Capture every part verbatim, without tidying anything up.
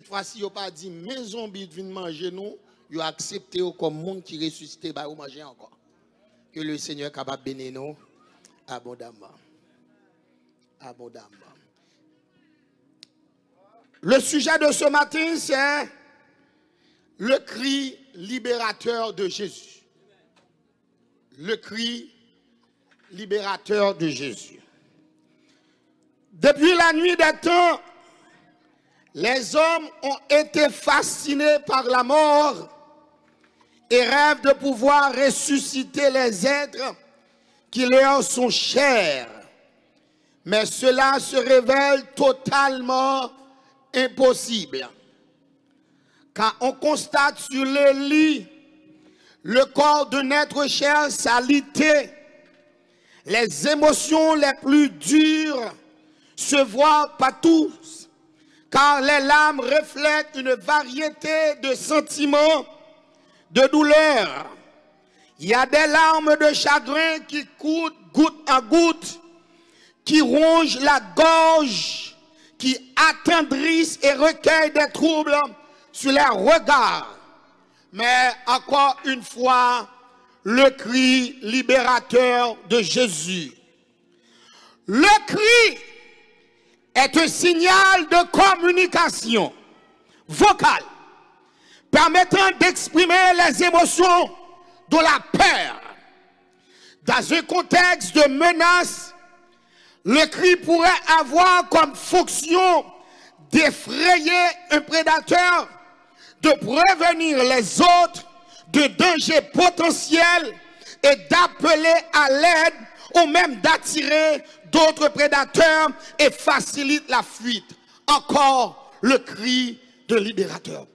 Fwa si yo pa di, men zonbi vin manje nou, yo aksepte yo kòm moun ki resisite ba yo manje ankò. Ke le Senyè kapab beni nou abondamman. Abondamman. Le sujet de ce matin, c'est le cri libérateur de Jésus. Le cri libérateur de Jésus. Depuis la nuit des temps, les hommes ont été fascinés par la mort et rêvent de pouvoir ressusciter les êtres qui leur sont chers. Mais cela se révèle totalement impossible. Car on constate sur le lit le corps d'un être cher s'aliter. Les émotions les plus dures se voient par tous, car les larmes reflètent une variété de sentiments, de douleurs. Il y a des larmes de chagrin qui coulent goutte à goutte, qui rongent la gorge, qui attendrissent et recueillent des troubles sur les regards. Mais encore une fois, le cri libérateur de Jésus. Le cri est un signal de communication vocale permettant d'exprimer les émotions de la peur. Dans un contexte de menace, le cri pourrait avoir comme fonction d'effrayer un prédateur, de prévenir les autres de dangers potentiels et d'appeler à l'aide ou même d'attirer d'autres prédateurs et facilite la fuite. Encore le cri de libérateur.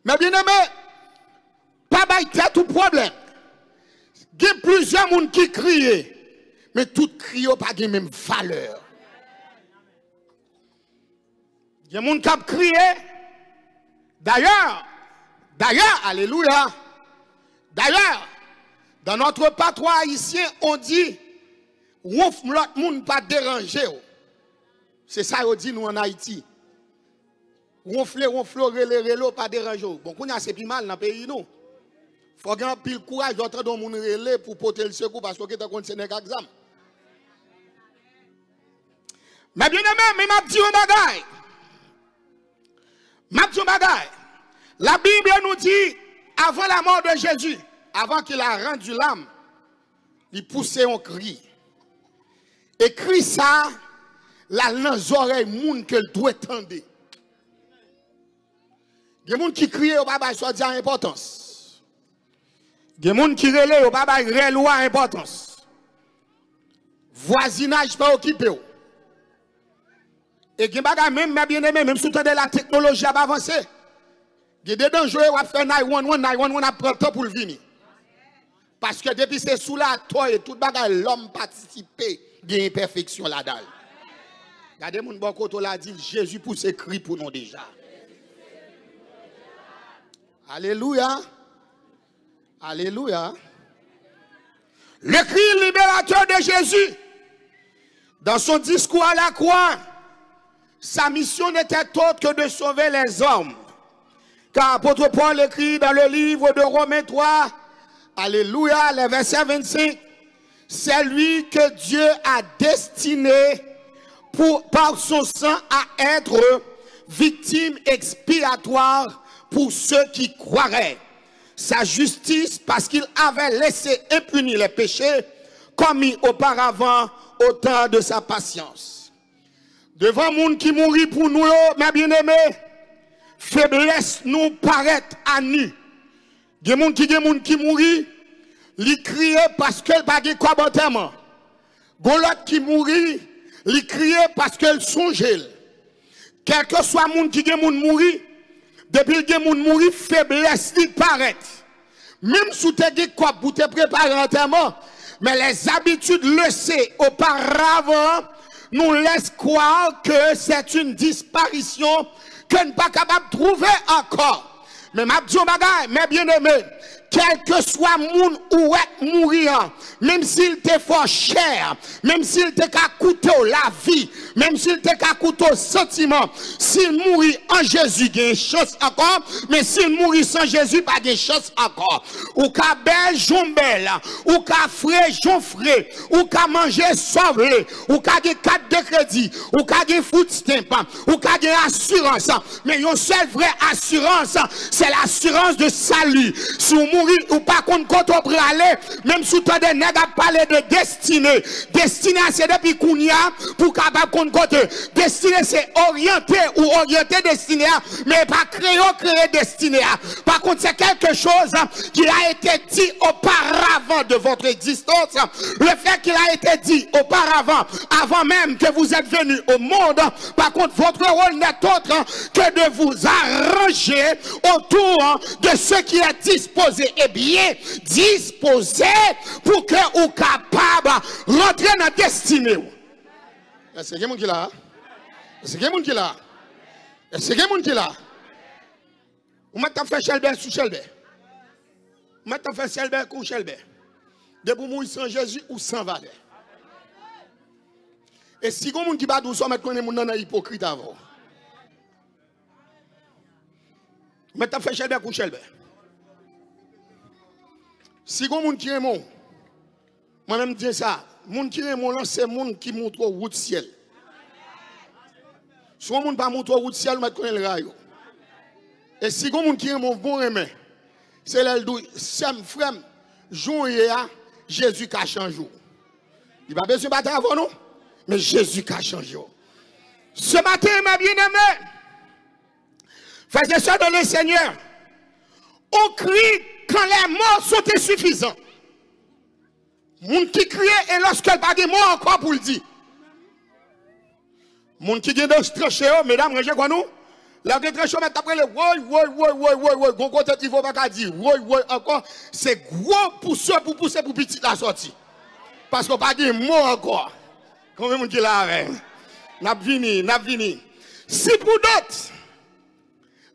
Mes bien-aimés, pa bay tèt ou pwoblèm. Gen plizyè moun ki kriye, men tout kri yo pa gen menm valè. Gen moun k ap kriye. D'ailleurs, d'ailleurs, alléluia. D'ailleurs, dans notre patois haïtien, on dit, wonf lòt moun pa deranje w. Se sa yo di nou ann Ayiti. Wonfle, wonfle w, rele, rele w, pa deranje w. Bon, kounye a se pi mal nan peyi nou. Fò gen anpil kouraj lè w tande yon moun rele pou pote l sekou, paske w gentan konn se nèg ak zam. Mes bien-aimés, men m ap di yon bagay. M ap di yon bagay. La Bible nous dit, avant la mort de Jésus, avant qu'il a rendu l'âme, li pouse yon kri. E kri sa, l al nan zòrèy moun ke l dwe tande. Gen moun ki kriye, yo pa bay sa w di a enpòtans. Gen moun ki rele, yo pa bay rèl ou a enpòtans. Vwazinaj pa okipe w. E gen bagay menm, mes bien-aimés, menm si w tande la teknoloji ap avanse, gen de danje w ap fè nine one one, nine one one ap pran tan pou l vini. Paske depi se sou latò e tout bagay lòm patisipe, gen enpèfeksyon ladan l. Gade moun bò kote w la, di l, Jezi pouse kri pou nou deja. Alelouya. Alelouya. Le cri libérateur de Jésus, dans son discours à la croix, sa mission n'était autre que de sauver les hommes. Car apôtre Paul écrit dans le livre de Romains trois, alléluia, le verset vingt-cinq, c'est lui que Dieu a destiné pour, par son sang à être victime expiatoire pour ceux qui croiraient. Sa justice, parce qu'il avait laissé impunis les péchés commis auparavant au temps de sa patience. Devan moun ki mouri pou nou yo, mes bien-aimés, feblès nou parèt a ni. Gen moun ki gen moun ki mouri, li kriye paske l pa gen kòb antèman. Gon lòt ki mouri, li kriye paske l sonje l. Kèlkeswa moun ki gen moun mouri, depi l gen moun mouri, feblès li parèt. Menm si w te gen kòb pou w te prepare antèman, mais les habitudes laissées auparavant nous laissent croire que c'est une disparition ke n pa kapab twouve ankò. Men m ap di yon bagay, mes bien-aimés, Kèlkeswa moun ou wè k mouri an, menm si l te fè w chè, menm si l te ka koute w lavi, menm si l te ka koute w santiman, si l mouri an Jezi, gen chans ankò, men si l mouri san Jezi, pa gen chans ankò. Ou ka bèl jan w bèl, ou ka fre jan w fre, ou ka manje sa w vle, ou ka gen kat de kredi, ou ka gen food stamp, ou ka gen asirans, men yon sèl vrè asirans, c'est l'assurance de salut. Si w mouri, ou pa konn kote w prale, menm si w tande nèg ap pale de destine, destine a se depi kounye a pou w kapab konn kote. Destine se oryante ou oryante destine a, men e pa kreye w kreye destine a. Par contre, c'est quelque chose qui a été dit auparavant de votre existence. Le fait qu'il a été dit auparavant, avant même que vous êtes venu au monde, par contre, votre rôle n'est autre que de vous arranger autour de ce qui est disposé et bien disposé pour que ou kapab rantre nan destine w. Èske gen moun ki la? Èske gen moun ki la? Èske gen moun ki la? Ou mèt ap fè chèlbè sou chèlbè. Ou mèt ap fè chèlbè kou chèlbè. Depi w mouri san Jezi, ou san valè. E si gon moun ki pa di w sa, w mèt konnen moun nan nan ipokrit avè w. Ou mèt ap fè chèlbè kou chèlbè. Si gon moun ki renmen w, mwen menm m di sa, moun ki renmen w lan se moun ki montre w wout syèl. Si yon moun pa montre w wout syèl, ou mèt konnen l rayi w. E si gon moun ki renmen w bon renmen, se lè l di w, sè m, frè m, jan w ye a, Jezi ka chanje w. Li pa bezwen batay avè w non, men Jezi ka chanje w. Ce matin, mes bien-aimés, frères et sœurs dans le Seigneur, on crie quand les mots sont insuffisants. Moun ki kriye e lòske l pa gen mo ankò pou l di. Moun ki gen dan tranche yo, medam, ranje kò nou. Lè w gen tranche yo, mèt ap rele woy, woy, woy, woy, woy, woy. Gon kote ti fo pa ka di woy, woy ankò. Se gwo pouse pou pouse pou pitit la sòti. Paske w pa gen mo ankò. Konbyen moun ki la avè m? N ap vini, n ap vini. Si pour d'autres,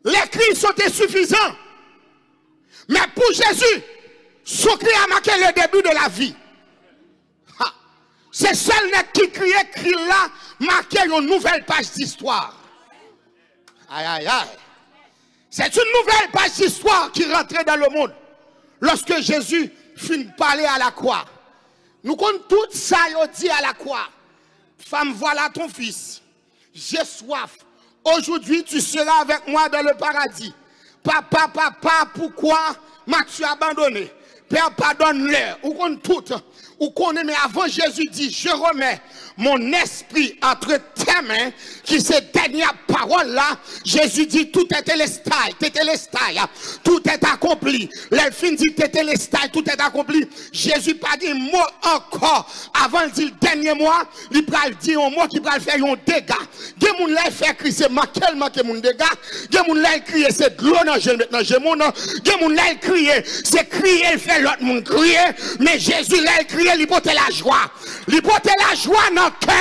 les cris sont insuffisants, mais pour Jésus, son cri a marqué le début de la vie. Ha! Se sèl nèg ki kriye, kri l la make yon nouvèl paj distwa. Ay, ay, ay. C'est une nouvelle page d'histoire qui rentre dans le monde. Lorsque Jésus fin pale à la croix, nou konn tout sa yo di à la croix. Femme, voilà ton fils. J'ai soif. Aujourd'hui, tu seras avec moi dans le paradis. Papa, papa, pourquoi m'as-tu abandonné? Pè, padonn lè. Ou konn tout. Ou konnen, men avan Jezi di, je remets mon esprit entre tes mains, ki se dènyè pawòl la, Jezi di, tout est telestai, tetelestai, tout est accompli. Lè l fin di tetelestai, tout est accompli, Jezi pa gen mo ankò. Avan l di l dènye mo a, li pral di yon mo ki pral fè yon dega. Gen moun lè l fè kri se manke l manke moun dega. Gen moun lè l kriye se dlo nan je l met nan je moun. Gen moun lè l kriye se kriye l fè lòt moun kriye. Men Jezi lè l kriye li pote lajwa. Li pote lajwa nan kè.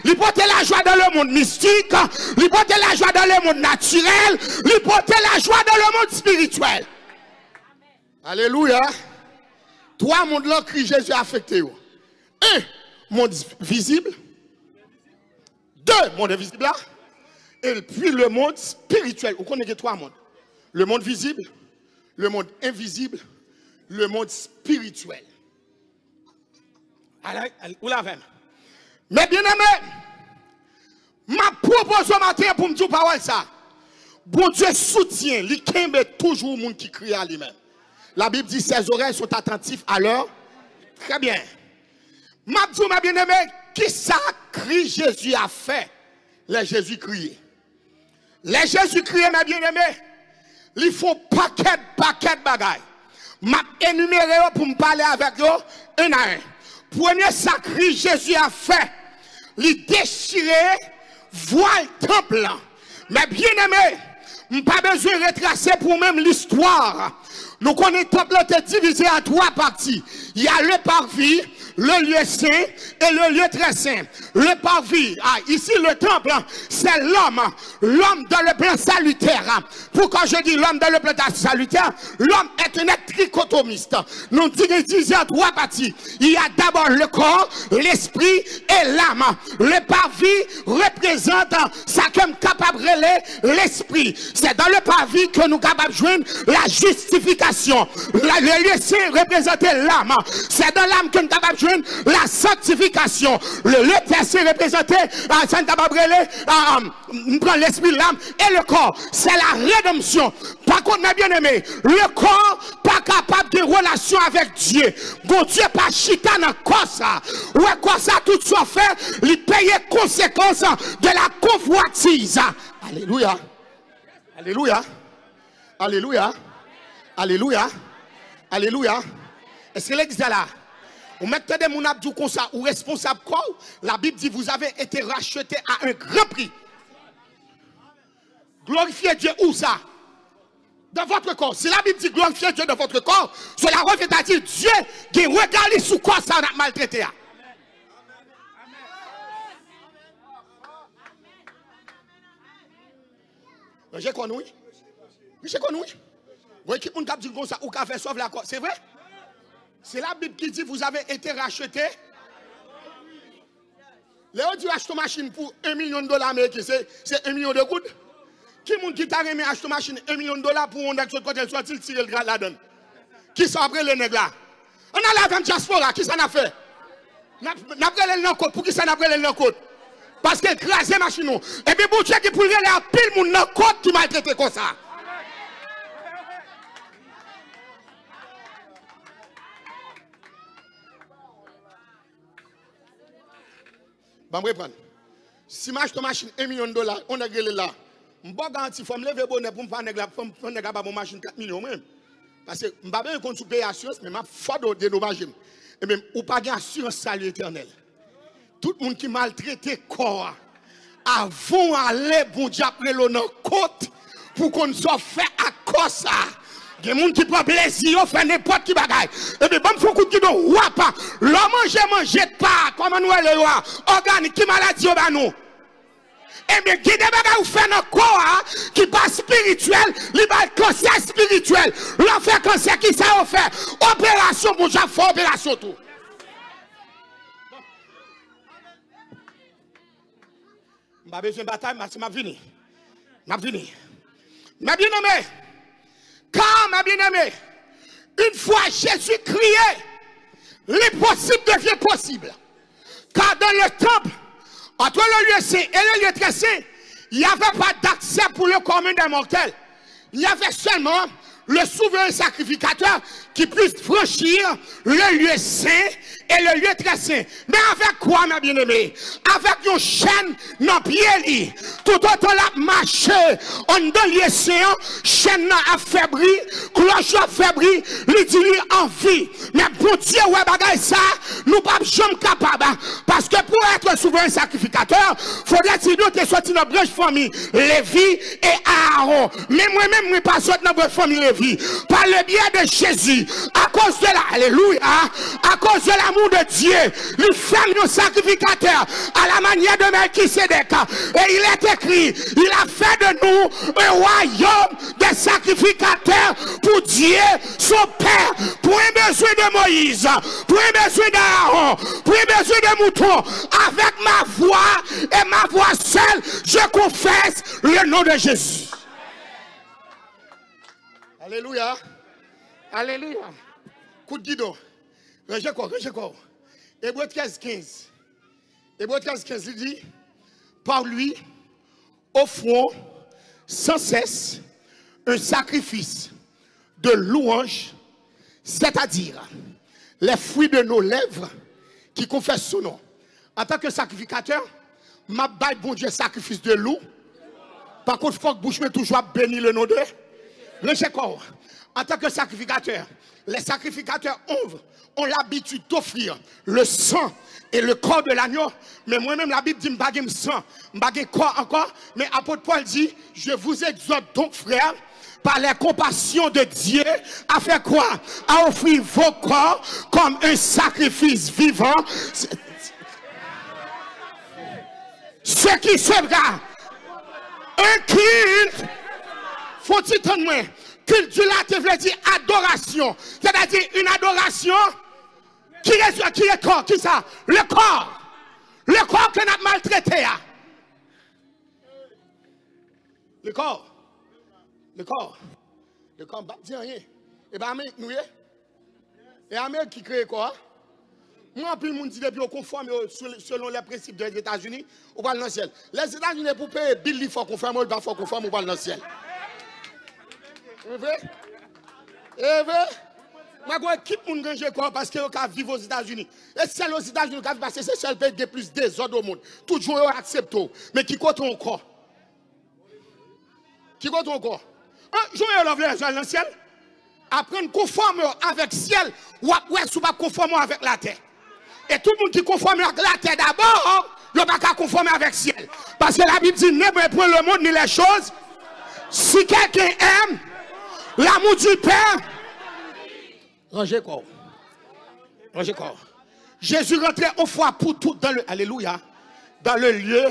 Li pote lajwa dans le monde mystique. Li pote lajwa dans le monde naturel. Li pote lajwa dans le monde spirituel. Alelouya. Twa mond lan kri Jezi afekte yo. En, mond vizib. De, mond envizib la. Epi le monde spirituel. Ou konnen gen twa mond. Le monde visible, le monde invisible, le monde spirituel. Ala, ou la avè m. Men byeneme, m ap pwopoze w maten an pou m di w pawòl sa. Bondye soutyen, li kenbe toujou moun ki kriye a li menm. La Bible dit, ses oreilles sont attentifs à leur. Très bien. M ap di w, men byeneme, kisa kri Jezi a fè lè Jezi kriye? Lè Jezi kriye, men byeneme, li fè yon pakèt, pakèt bagay. M ap enimere yo pou m pale avèk yo, en a en. Premye sa kri Jezi a fè, li dechire vwal tanp lan. Men byeneme, m pa bezwen retrase pou ou menm listwa. Nou konnen tanp lan te divize an twa pati. Il y a le parvis, Le lieu saint et le lieu très saint. Le parvis, ah, ici le temple, c'est l'homme, l'homme dans le plan salutaire. Pourquoi je dis l'homme dans le plan salutaire? L'homme est un être trichotomiste. Nou di gen divize an twa pati. Il y a d'abord le corps, l'esprit et l'âme. Le parvis reprezante sa ke m kapab rele lespri. Se dan le parvis ke nou kapab jwenn la jistifikasyon. La, le lieu saint reprezante lam. Se dan lam ke nou kapab jwenn la sanktifikasyon. Le lieu très saint reprezante, ah, sa n kapab rele, ah, ah, m pran lespri, lam e le kò. Se la redanmsyon. Pa kont, mes bien-aimés, le corps pa kapab gen relasyon avèk Dye. Bondye pa chita nan kò sa. Ou wè kò sa, tout sa w fè, li peye konsekans de la convoitise. Alelouya. Alelouya. Alelouya. Alelouya. Alelouya. Èske legliz la la? Ou mèt tande moun ap di w konsa, ou responsab kò w. La Bible dit, vous avez été racheté à un grand prix. Glorifye Dye ou sa. Dans votre corps. Si la Bible dit glorifiez Dieu dans votre corps, cela revient à dire Dye gen rega li sou kò sa n ap maltrete a. Ranje kò nou, wi. Ranje kò nou, wi. Bon, ekip moun k ap di l konsa, ou ka fè sòf la kò. Se vre? Se la Bib ki di, vous avez été racheté. Lè yo di yo achte yon machin pou yon milyon dola ameriken, se, se yon milyon de goud. Ki moun ki ta renmen achte yon machin yon milyon dola pou yon nèg sot kote l soti, l tire l gra ladan l? Kisa w ap rele nèg la? Ann ale avè m dyaspora, kisa n ap fè? N ap, n ap rele l nan kot. Poukisa n ap rele l nan kot? Paske l kraze machin nou. Epi Bondye gen pou l rele anpil moun nan kot ki maltrete konsa. Ban m reprann. Si m achte yon machin yon milyon dola, yon nèg rele la, m ba w garanti, fò m leve bonè pou m fè nèg la, fò m fè nèg la ba m yon machin kat milyon mwen. Paske m pa bezwen konn si w peye asirans, men m ap fò de, dedomaje m. Ebyen, ou pa gen asirans sali etènèl. Tout moun ki maltrete kò a, avan w ale, Bondye ap rele w nan kot pou konn sa w fè ak kò sa. Gen moun ki pran plezi yo fè nenpòt ki bagay. Epi ban m fè yon kout gidon, w ap, lè w manje, manje pa, kòman nou rele yo a? Òganik, ki maladi yo ba nou? Ebyen, gen de bagay ou fè nan kò a ki pa espirityèl, li ba l kansè espirityèl. Lè w fè kansè, kisa yo fè? Operasyon, Bondye ap fè operasyon tou. M pa bezwen batay, m ap vini. M ap vini. Mes bien-aimés, car, mes bien-aimés, une fois Jésus crié, l'impossible devient possible. Car dans le temple, entre le lieu saint et le lieu très saint, il n'y avait pas d'accès pour le commun des mortels. Il y avait seulement le souverain sacrificateur qui puisse franchir le lieu saint et le lieu très saint. Men avèk kwa, mes bien-aimés? Avèk yon chèn nan pye li. Toutotan l ap mache anndan lye sen an, chèn nan ap fè bri, klòch yo ap fè bri, li di li an vi. Men Bondye wè bagay sa, nou p ap janm kapab. Paske pou èt souvren sakrifikatè, fodre ti nou te soti nan branch fanmi Levi e Aaron. Men mwen menm, mwen pa sot nan branch fanmi Levi. Par le biais de Jésus, à cause de la, alléluia, à cause de l'amour de Dieu, li fè m yon sakrifikatè à la manière de Melchisédek. Et il est écrit, il a fait de nous un royaume de sacrificateurs pour Dieu, son Père. Pwen bezwen de Moyiz, pwen bezwen de Aaron, pwen bezwen de mouton. Avec ma voix et ma voix seule, je confesse le nom de Jésus. Alelouya. Alelouya. Kout gidon. Ranje kò, ranje kò. Ebre trèz kenz. Ebre trèz kenz, li di, par lui, offrons sans cesse un sacrifice de louange, c'est-à-dire les fruits de nos lèvres qui confessent son nom. Antanke sakrifikatè, m ap bay Bondye sakrifis de lou. Pa kont, fòk bouch mwen toujou ap beni le non de. Ranje kò w. Antanke sakrifikatè, les sacrificateurs ont, ont l'habitude d'offrir le sang et le corps de l'agneau. Men mwen menm, Labib di m pa gen san, m pa gen kò ankò. Men apot Pòl di, je vous exhorte donc, frères, Par les compassions de Dieu, à faire quoi? À offrir vos corps comme un sacrifice vivant. Ce qui sera un culte. Fò w ti tann mwen. Culte du latter vle di adorasyon. Sètadi, une adoration qui est, qui est corps, qui ça? Le corps. Le corps ke n ap maltrete a. Le corps. Le corps. Le corps, m p ap di anyen. E pa Amerik nou ye? E Amerik ki kreye kò a? Mwen, anpil moun di depi yo konfòme yo sou, selon les principes des États-Unis, ou pral nan syèl. Lèzetazini pou peye bil li fò konfòme, ou pa fò konfòme, ou pral nan syèl. E vre? E vre? Mwen gen ekip moun ranje kò paske yo ka viv Ozetazini. E sèl Ozetazini yo ka viv paske se sèl peyi ki gen plis dezòd o mond. Tout jan yo aksepte w. Men ki kote yon kò? Ki kote w ankò? An, jan yo love lè yo al nan syèl. Aprann konfòme w avèk syèl, w ap wè si w p ap konfòme w avèk latè. E tout moun ki konfòme ak latè dabò, yo pa ka konfòme avèk syèl. Paske Labib di, n'aimez point le monde ni les choses. Si quelqu'un aime, l'amour du Père. Ranje kò w. Ranje kò w. Jezi rantre yon fwa pou tout dans le, alelouya, dans le lieu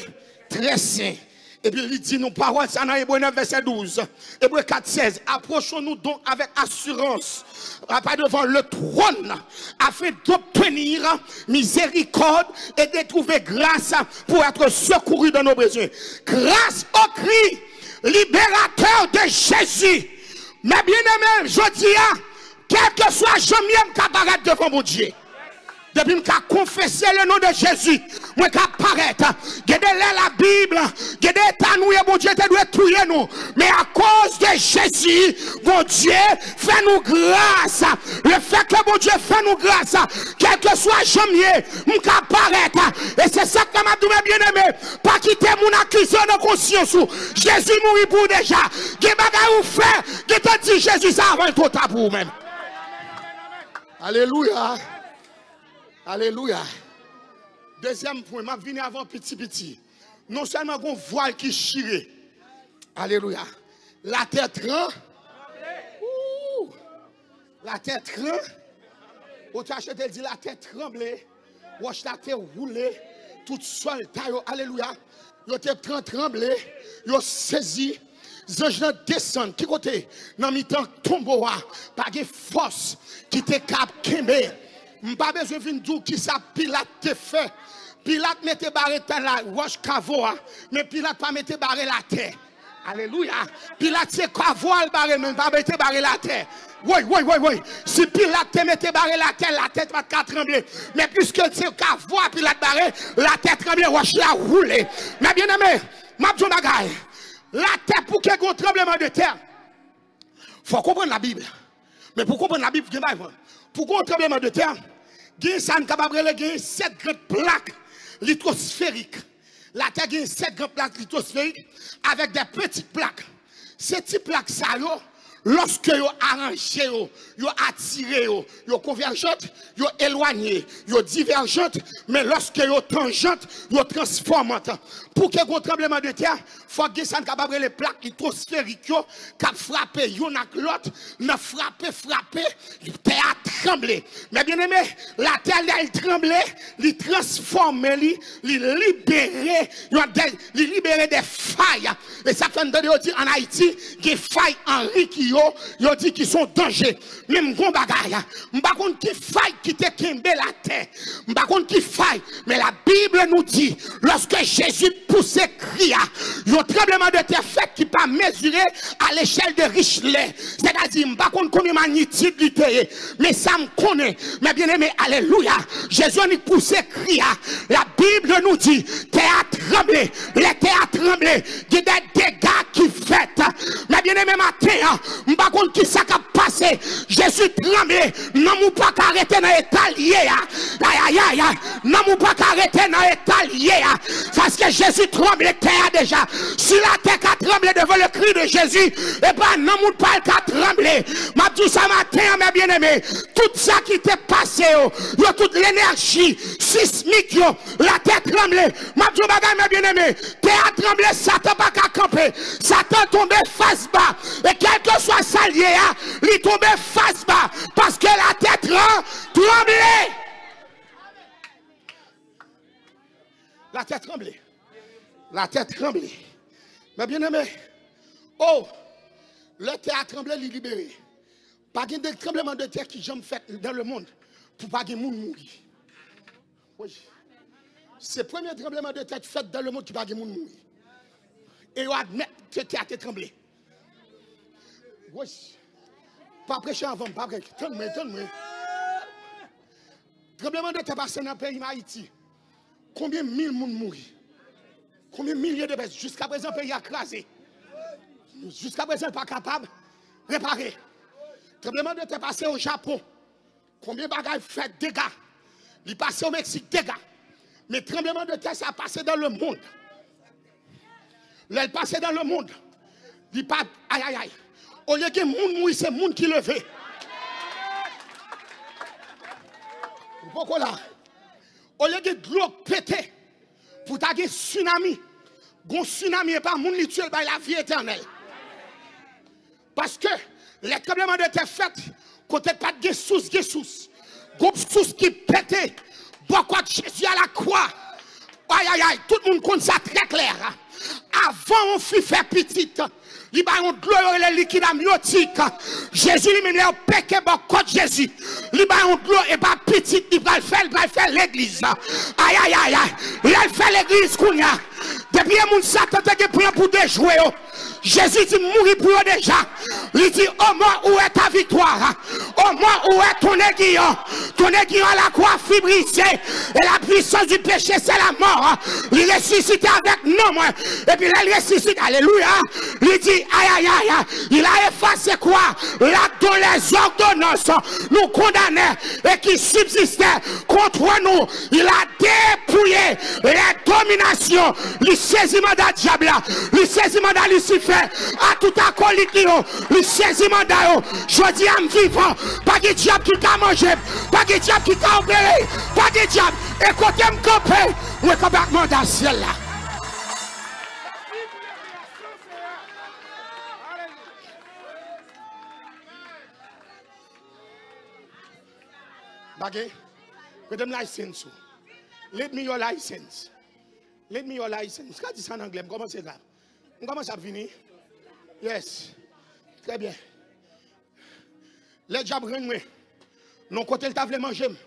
très saint. Epi li di nou pawòl sa nan Ebre nèf vèsè douz, Ebre kat sèz, approchons-nous donc avec assurance, pas devant le trône, afin d'obtenir miséricorde et de trouver grâce pour être secouru dans nos besoins. Grâce au cri libérateur de Jésus. Mes bien-aimés, jodi a, kèlkeswa jan m ye, m ka parèt devan Bondye. Depi m ka konfese le non de Jezi, mwen ka parèt. Gen de lè Labib, gen de eta nou ye, Bondye te dwe touye nou. Men akoz de Jezi, Bondye fè nou gras. Lefètke Bondye fè nou gras, kèlkeswa jan m ye, m ka parèt. E se sa k fè m ap di w, men byeneme, pa kite moun akize w nan konsyans ou. Jezi mouri pou ou deja. Gen bagay ou fè, gentan di Jezi sa avan l twò ta pou ou menm. Alelouya. Alelouya. Dezyèm pwen, m ap vini avan piti piti. Non sèlman gon vwal ki chire. Alelouya. Latè tran. Ooh. Latè tran. Otè a chante, l di latè tranble. Wòch la te woule. Tout sòlda yo, alelouya, yo te pran tranble. Yo sezi. Zanj lan desann. Ki kote? Nan mitan tonbo a. Pa gen fòs ki te kab kenbe. M pa bezwen vin di w kisa Pilat te fè. Pilat mete bare tè la, wòch kavo a. Men Pilat pa mete bare latè. Alelouya. Pilat se kavo a l bare, men l pa mete bare latè. Woy, woy, woy, woy. Si Pilat te mete bare latè, latè pa t ka tranble. Men piske se kavo a Pilat bare, latè tranble, wòch la woule. Men byeneme, m ap di w yon bagay. Latè, pou ke gen yon tranbleman de tè, fò w konprann Labib. Men pou w konprann Labib, gen bagay. Pou gen yon tranbleman de tè, gen sa n kapab rele, gen sèt gran plak litwosferik. Latè gen sèt gran plak litwosferik avèk de peti plak. Se ti plak sa yo, lòske yo aranje yo, yo atire yo, yo konvèjant, yo elwanye, yo divèjant, men lòske yo tanjant, yo transfòmant. Pou ke gen yon tranbleman de tè, fòk gen sa n kapab rele plak litwosferik yo k ap frape youn ak lòt, nan frape, frape, tè a tranble. Men byeneme, latè lè l tranble, li transfòme li, li libere, yon de, li libere de fay. E sa k fè n tande yo di ann Ayiti, gen fay an ri ki yo, yo di ki se yon danje. Men m gon bagay, m pa konn ki fay ki te kenbe latè. M pa konn ki fay, men Labib nou di, lòske Jezi pouse kri a, yon tranbleman de tè fèt ki pa mezire a lechèl de Richlè. Sètadi, m pa konn konbyen manyitid li te ye, men sa m konnen, men byeneme, alelouya, Jezi annik pouse kri a. Labib nou di, tè a tranble. Lè tè a tranble, gen de dega ki fèt. Men byeneme, maten an, m pa konn kisa k ap pase. Jezi tranble. Nanm ou pa ka rete nan eta l ye a. Ayayay. Nanm ou pa ka rete nan eta l ye a. Paske Jezi tranble tè a deja. Si latè ka tranble devan le kri de Jezi, e pa nanm ou pa l ka tranble. M ap di w sa maten an, men byeneme, tout sa ki te pase yo, yo tout lenèji sismik yo, latè tranble. M ap di w bagay, men byeneme, tè a tranble, Satan pa ka kanpe. Satan tonbe fas ba. E kèlke l ye a, li tonbe fas ba, paske latè tran-, tranble. Latè tranble. Latè tranble. Mè byeneme, o, lè tè a tranble, li libere. Pa gen de tranbleman de tè ki janm fèt dans le monde pou pa gen moun mouri. Wi. Se premye tranbleman de tè ki fèt dans le monde ki pa gen moun mouri. E yo admèt ke tè a te tranble. Wi. Pa preche anvan m, pa preche. Tann mwen, tann mwen. Tranbleman de tè pase nan peyi m Ayiti. Konbyen mil moun mouri? Konbyen milye de pèsòn? Jiskaprezan, peyi a kraze. Jiskaprezan, yo pa kapab repare. Tranbleman de tè pase o Japon. Konbyen bagay fè dega? Li pase o Meksik, dega. Men tranbleman de tè sa pase dans le monde. Lè l pase dans le monde, li pa, ayayay. Olye gen moun mouri, se moun ki leve. Ou poko la. Olye gen dlo k pete pou ta gen tsunami. Gon tsunami, e pa moun li tiye, l bay lavi etènèl. Paske lè tranbleman de tè fèt, kote k pa t gen sous, gen sous. Gon sous ki pete bò kòt Jezi a lakwa. Ayayay, tout moun konn sa trè klè. Avan yon fi fè pitit, li bay yon dlo yo rele likid amyotik. Jezi li menm, lè yo peke bò kòt Jezi, li bay yon dlo, e pa pitit li pral fè, li pral fè legliz. Ayayayay, lè l fè legliz kounye a, depi e moun Satan te gen plan pou dejwe yo, Jezi di, "M mouri pou yo deja." Li di, "Ô mort, où est ta victoire? Ô mort, où est ton aiguillon? Ton aiguillon à la croix fut brisé, et la puissance du péché, c'est la mort." Li resisite avèk non mwen. Epi lè l resisite, alelouya, li di, ayayay, il a effacé quoi? L'acte dont les ordonnances nous condamnaient et qui subsistaient contre nous. Il a dépouillé les dominations. Li sezi manda dyab la. Li sezi manda Lisifè. A tout akolit li yo. Li sezi manda yo. Jodi a m vivan. Pa gen dyab ki ka manje m. Pa gen dyab ki ka opere m. Pa gen dyab. E kote m kanpe, mwen kanpe ak manda syèl la. Bagay, prete m license ou. Lend me your license. Lend me your license. Ka di sa an anglè, m kòmanse la. M kòmanse ap vini. Yes. Trè byen. Lè dyab rann mwen, nan kote l ta vle manje m,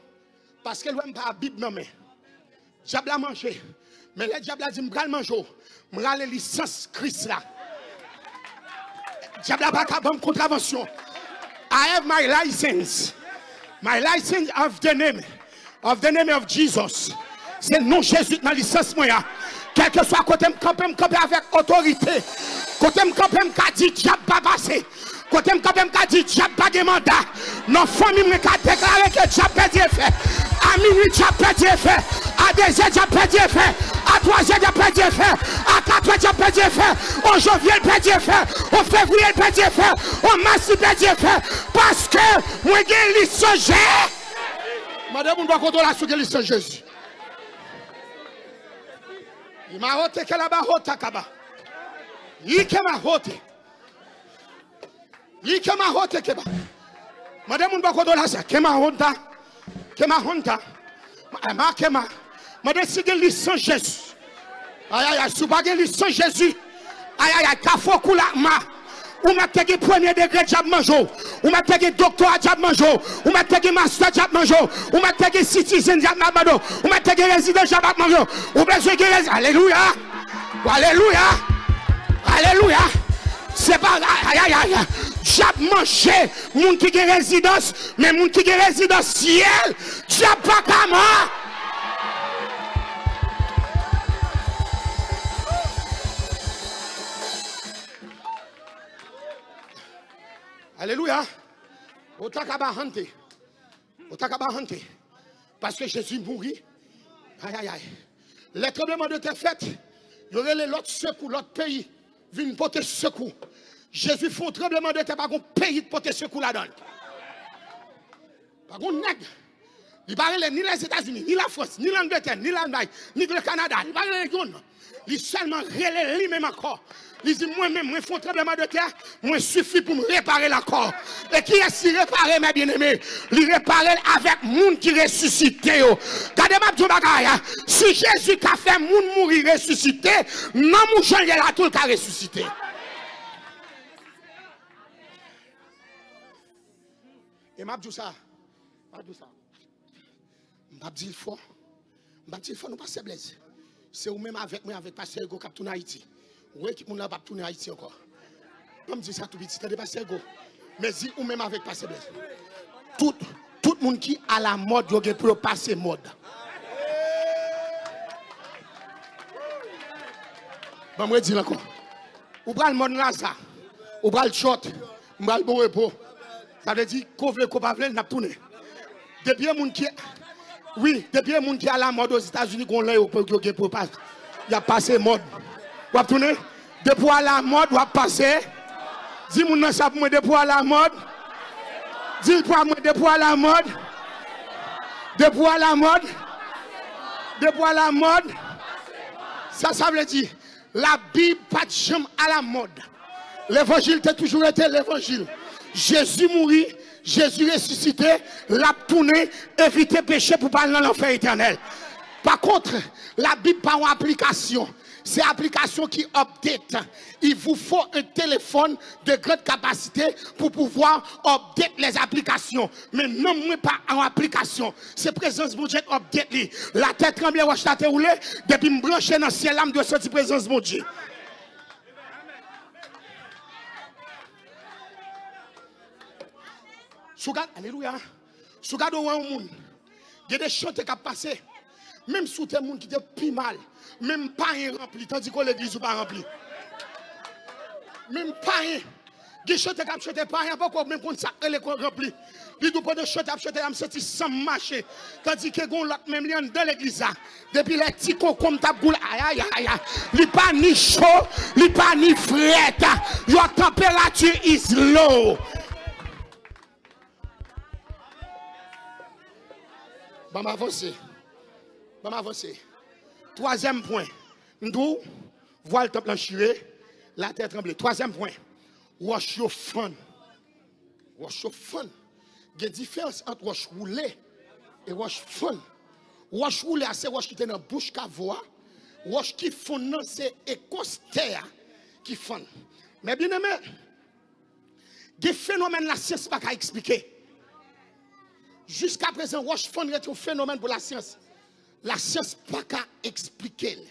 paske l wè m pa Bib nan men. Dyab la manje. Men lè dyab la di m pral manje w, m rale lisans Kris la. Dyab la pa ka ban m kontravansyon. I have my license. My license of the name, of the name of Jesus. Se non Jezi k nan lisans mwen an. Kèlkeswa kote m kanpe, m kanpe avèk otorite. Kote m kanpe, m ka di dyab pa pase. Kote m kanpe, m ka di dyab pa gen manda. Nan fanmi m, mwen ka deklare ke dyab pèdi efè. A minwi, dyab pèdi efè. A dezè, dyab pèdi efè. A twazè, dyab pèdi efè. A katrè, dyab pèdi efè. O janvye, l pèdi efè. O fevriye, l pèdi efè. O mas, li pèdi efè. Paske mwen gen lisans Je-, mande moun bò kote w la si w gen lisans Jezi. Imarote ke la ba hota kaba. Ike mahote. Ike mahote keba. Mande moun bò kote w la sa. Kema honta. Kema honta. Ma, ma kema. Mande si gen lisans Jezi. Ayayay, si w pa gen lisans Jezi. Ayayay, kafou kou lakma. Ou mèt te gen premye degre, dyab manje w. Ou mèt te gen doktora, dyab manje w. Ou mèt te gen mastè, dyab manje w. Ou mèt te gen citizen, dyab manje w. Ou mèt te gen rezidans, dyab ap manje w. Ou bezwen gen rezi-, alelouya. Alelouya. Alelouya. Se pa, ayayay. Dyab manje moun ki gen rezidans, men moun ki gen rezidans syèl, dyab pa ka man-, alelouya. Otakabahante. Otakabahante. Paske Jezi mouri. Ayayay. Lè tranbleman de tè fèt, yo rele lòt sekou, lòt peyi vin pote sekou. Jezi fè yon tranbleman de tè, pa gon peyi k pote sekou ladan l. Pa gon nèg. Li pa rele ni Lèzetazini, ni Lafrans, ni Langletè, ni Lalmay, ni le Kanada. Li pa rele youn. Li sèlman rele li menm ankò. Li di, mwen menm, mwen fè yon tranblemanntè, mwen sifi pou m repare l ankò. E kiyès li repare, mè byeneme? Li repare l avèk moun ki resisite yo. Gade, m ap di yon bagay, si Jezi ka fè moun mouri resisite, nanm ou jan l ye la tou l ka resisite. E m ap di w sa, m ap di w sa. M p ap di l fò. M p ap di l fò non, pastè Blaise. Se ou menm avèk mwen, avèk pastè Hugo k ap tounen Ayiti. Ou wè ekip moun la p ap tounen Ayiti ankò. Ban m di sa tou piti, tande pastè Hugo. Men di ou menm avèk pastè Blaise. Tout, tout moun ki alamòd, yo gen pou yo pase mòd. Ban m redi l ankò. Ou pral mòn Laza. Ou pral tchòt. M pral bon repo. Sa vle di, ko vle, ko pa vle, n ap tounen. Depi e moun ki, wi, depi e moun ki alamòd Ozetazini, gon lè yo, yo gen pou yo pa, y ap pase mòd. W ap tounen? Depi w alamòd, w ap pase. Di moun nan sa pou mwen, depi w alamòd. Di l pou mwen, depi w alamòd. Depi w alamòd. Depi w alamòd. Sa, sa vle di, Labib pa t janm alamòd. Levanjil te toujou rete levanjil. Jezi mouri, Jezi resisite, l ap tounen, evite peche pou pa al nan lanfè etènèl. Pa kont, Labib pa yon aplikasyon. Se aplikasyon ki update. Il vous faut un téléphone de grande capacité pour pouvoir update les applications. Men nanm mwen pa yon aplikasyon. Se prezans Bondye k update li. Latè tranble, wòch la te woule. Depi m branche nan syèl la, m dwe santi prezans Bondye. Si w gade, alelouya. Si w gade, w wè yon moun, gen de chante k ap pase. Menm si w te moun ki te pi mal, menm payen ranpli, tandike w legliz ou pa ranpli. Menm payen. Gen chante k ap chante, payen an poko menm konn sa k rele kò ranpli. Li di w pandan chante ap chante, a m santi san m mache. Tandike gen yon lòt menm li anndan legliz la. Depi lè ti konkonm t ap goule, ayayaya. Li pa ni cho, li pa ni frèt. Your temperature is low. Ban m avanse. Ban m avanse. Twazyèm pwen. M di w, vwal tanp lan chire, latè tranble. Twazyèm pwen. Wòch yo fann. Wòch yo fann. Gen diferans ant wòch woule e wòch fann. Wòch woule a se wòch ki te nan bouch kavo a. Wòch ki fonn nan se ekòs tè a ki fann. Men byeneme, gen fenomèn lasyans pa ka eksplike. Jiskaprezan, wòch fann rete yon fenomèn pou lasyans. Lasyans pa ka eksplike l.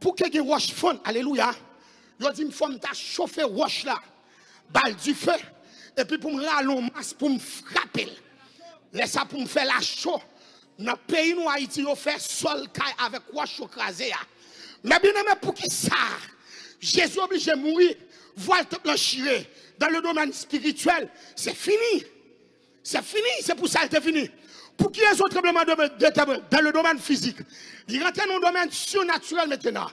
Pou ke gen wòch fann, alelouya, yo di m fò m ta chofe wòch la, ba l dife, epi pou m rale yon mas pou m frape l. Lè sa pou m fè l a cho. Nan peyi nou Ayiti, yo fè sòl kay avèk wòch yo kraze a. Men byeneme, poukisa Jezi oblije mouri, vwal tanp lan chire? Dans le domaine spirituel, c'est fini. C'est fini, c'est pour ça il est venu. Pou ki rezon tranbleman de, de tè dans le domaine physique? Li rantre nan domèn surnaturel maintenant.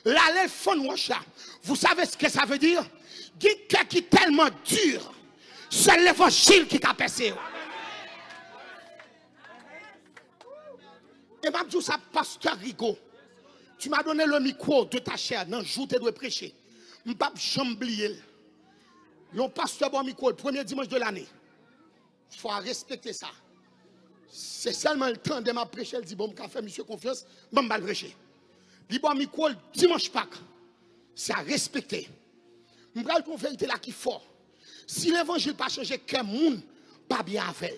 L ale fann wòch la. Vous savez ce que ça veut dire? Gen kè ki tèlman di, sèl levanjil ki ka pèse yo. E m ap di w sa, pastè Rigo, tu m'as donné le micro de ta chair nan jou w te dwe preche. M p ap janm bliye l. Yon pastè ba w mikwo l premye dimanch de lane. Fò a respekte sa. Se sèlman l tande m ap preche, l di, bon, m ka fè misye konfyans, ban m ba l preche. Li ba w mikwo l dimanch Pak. Sa respekte. M pral di w verite la ki fò. Si levanjil pa chanje kè moun, pa byen avè l.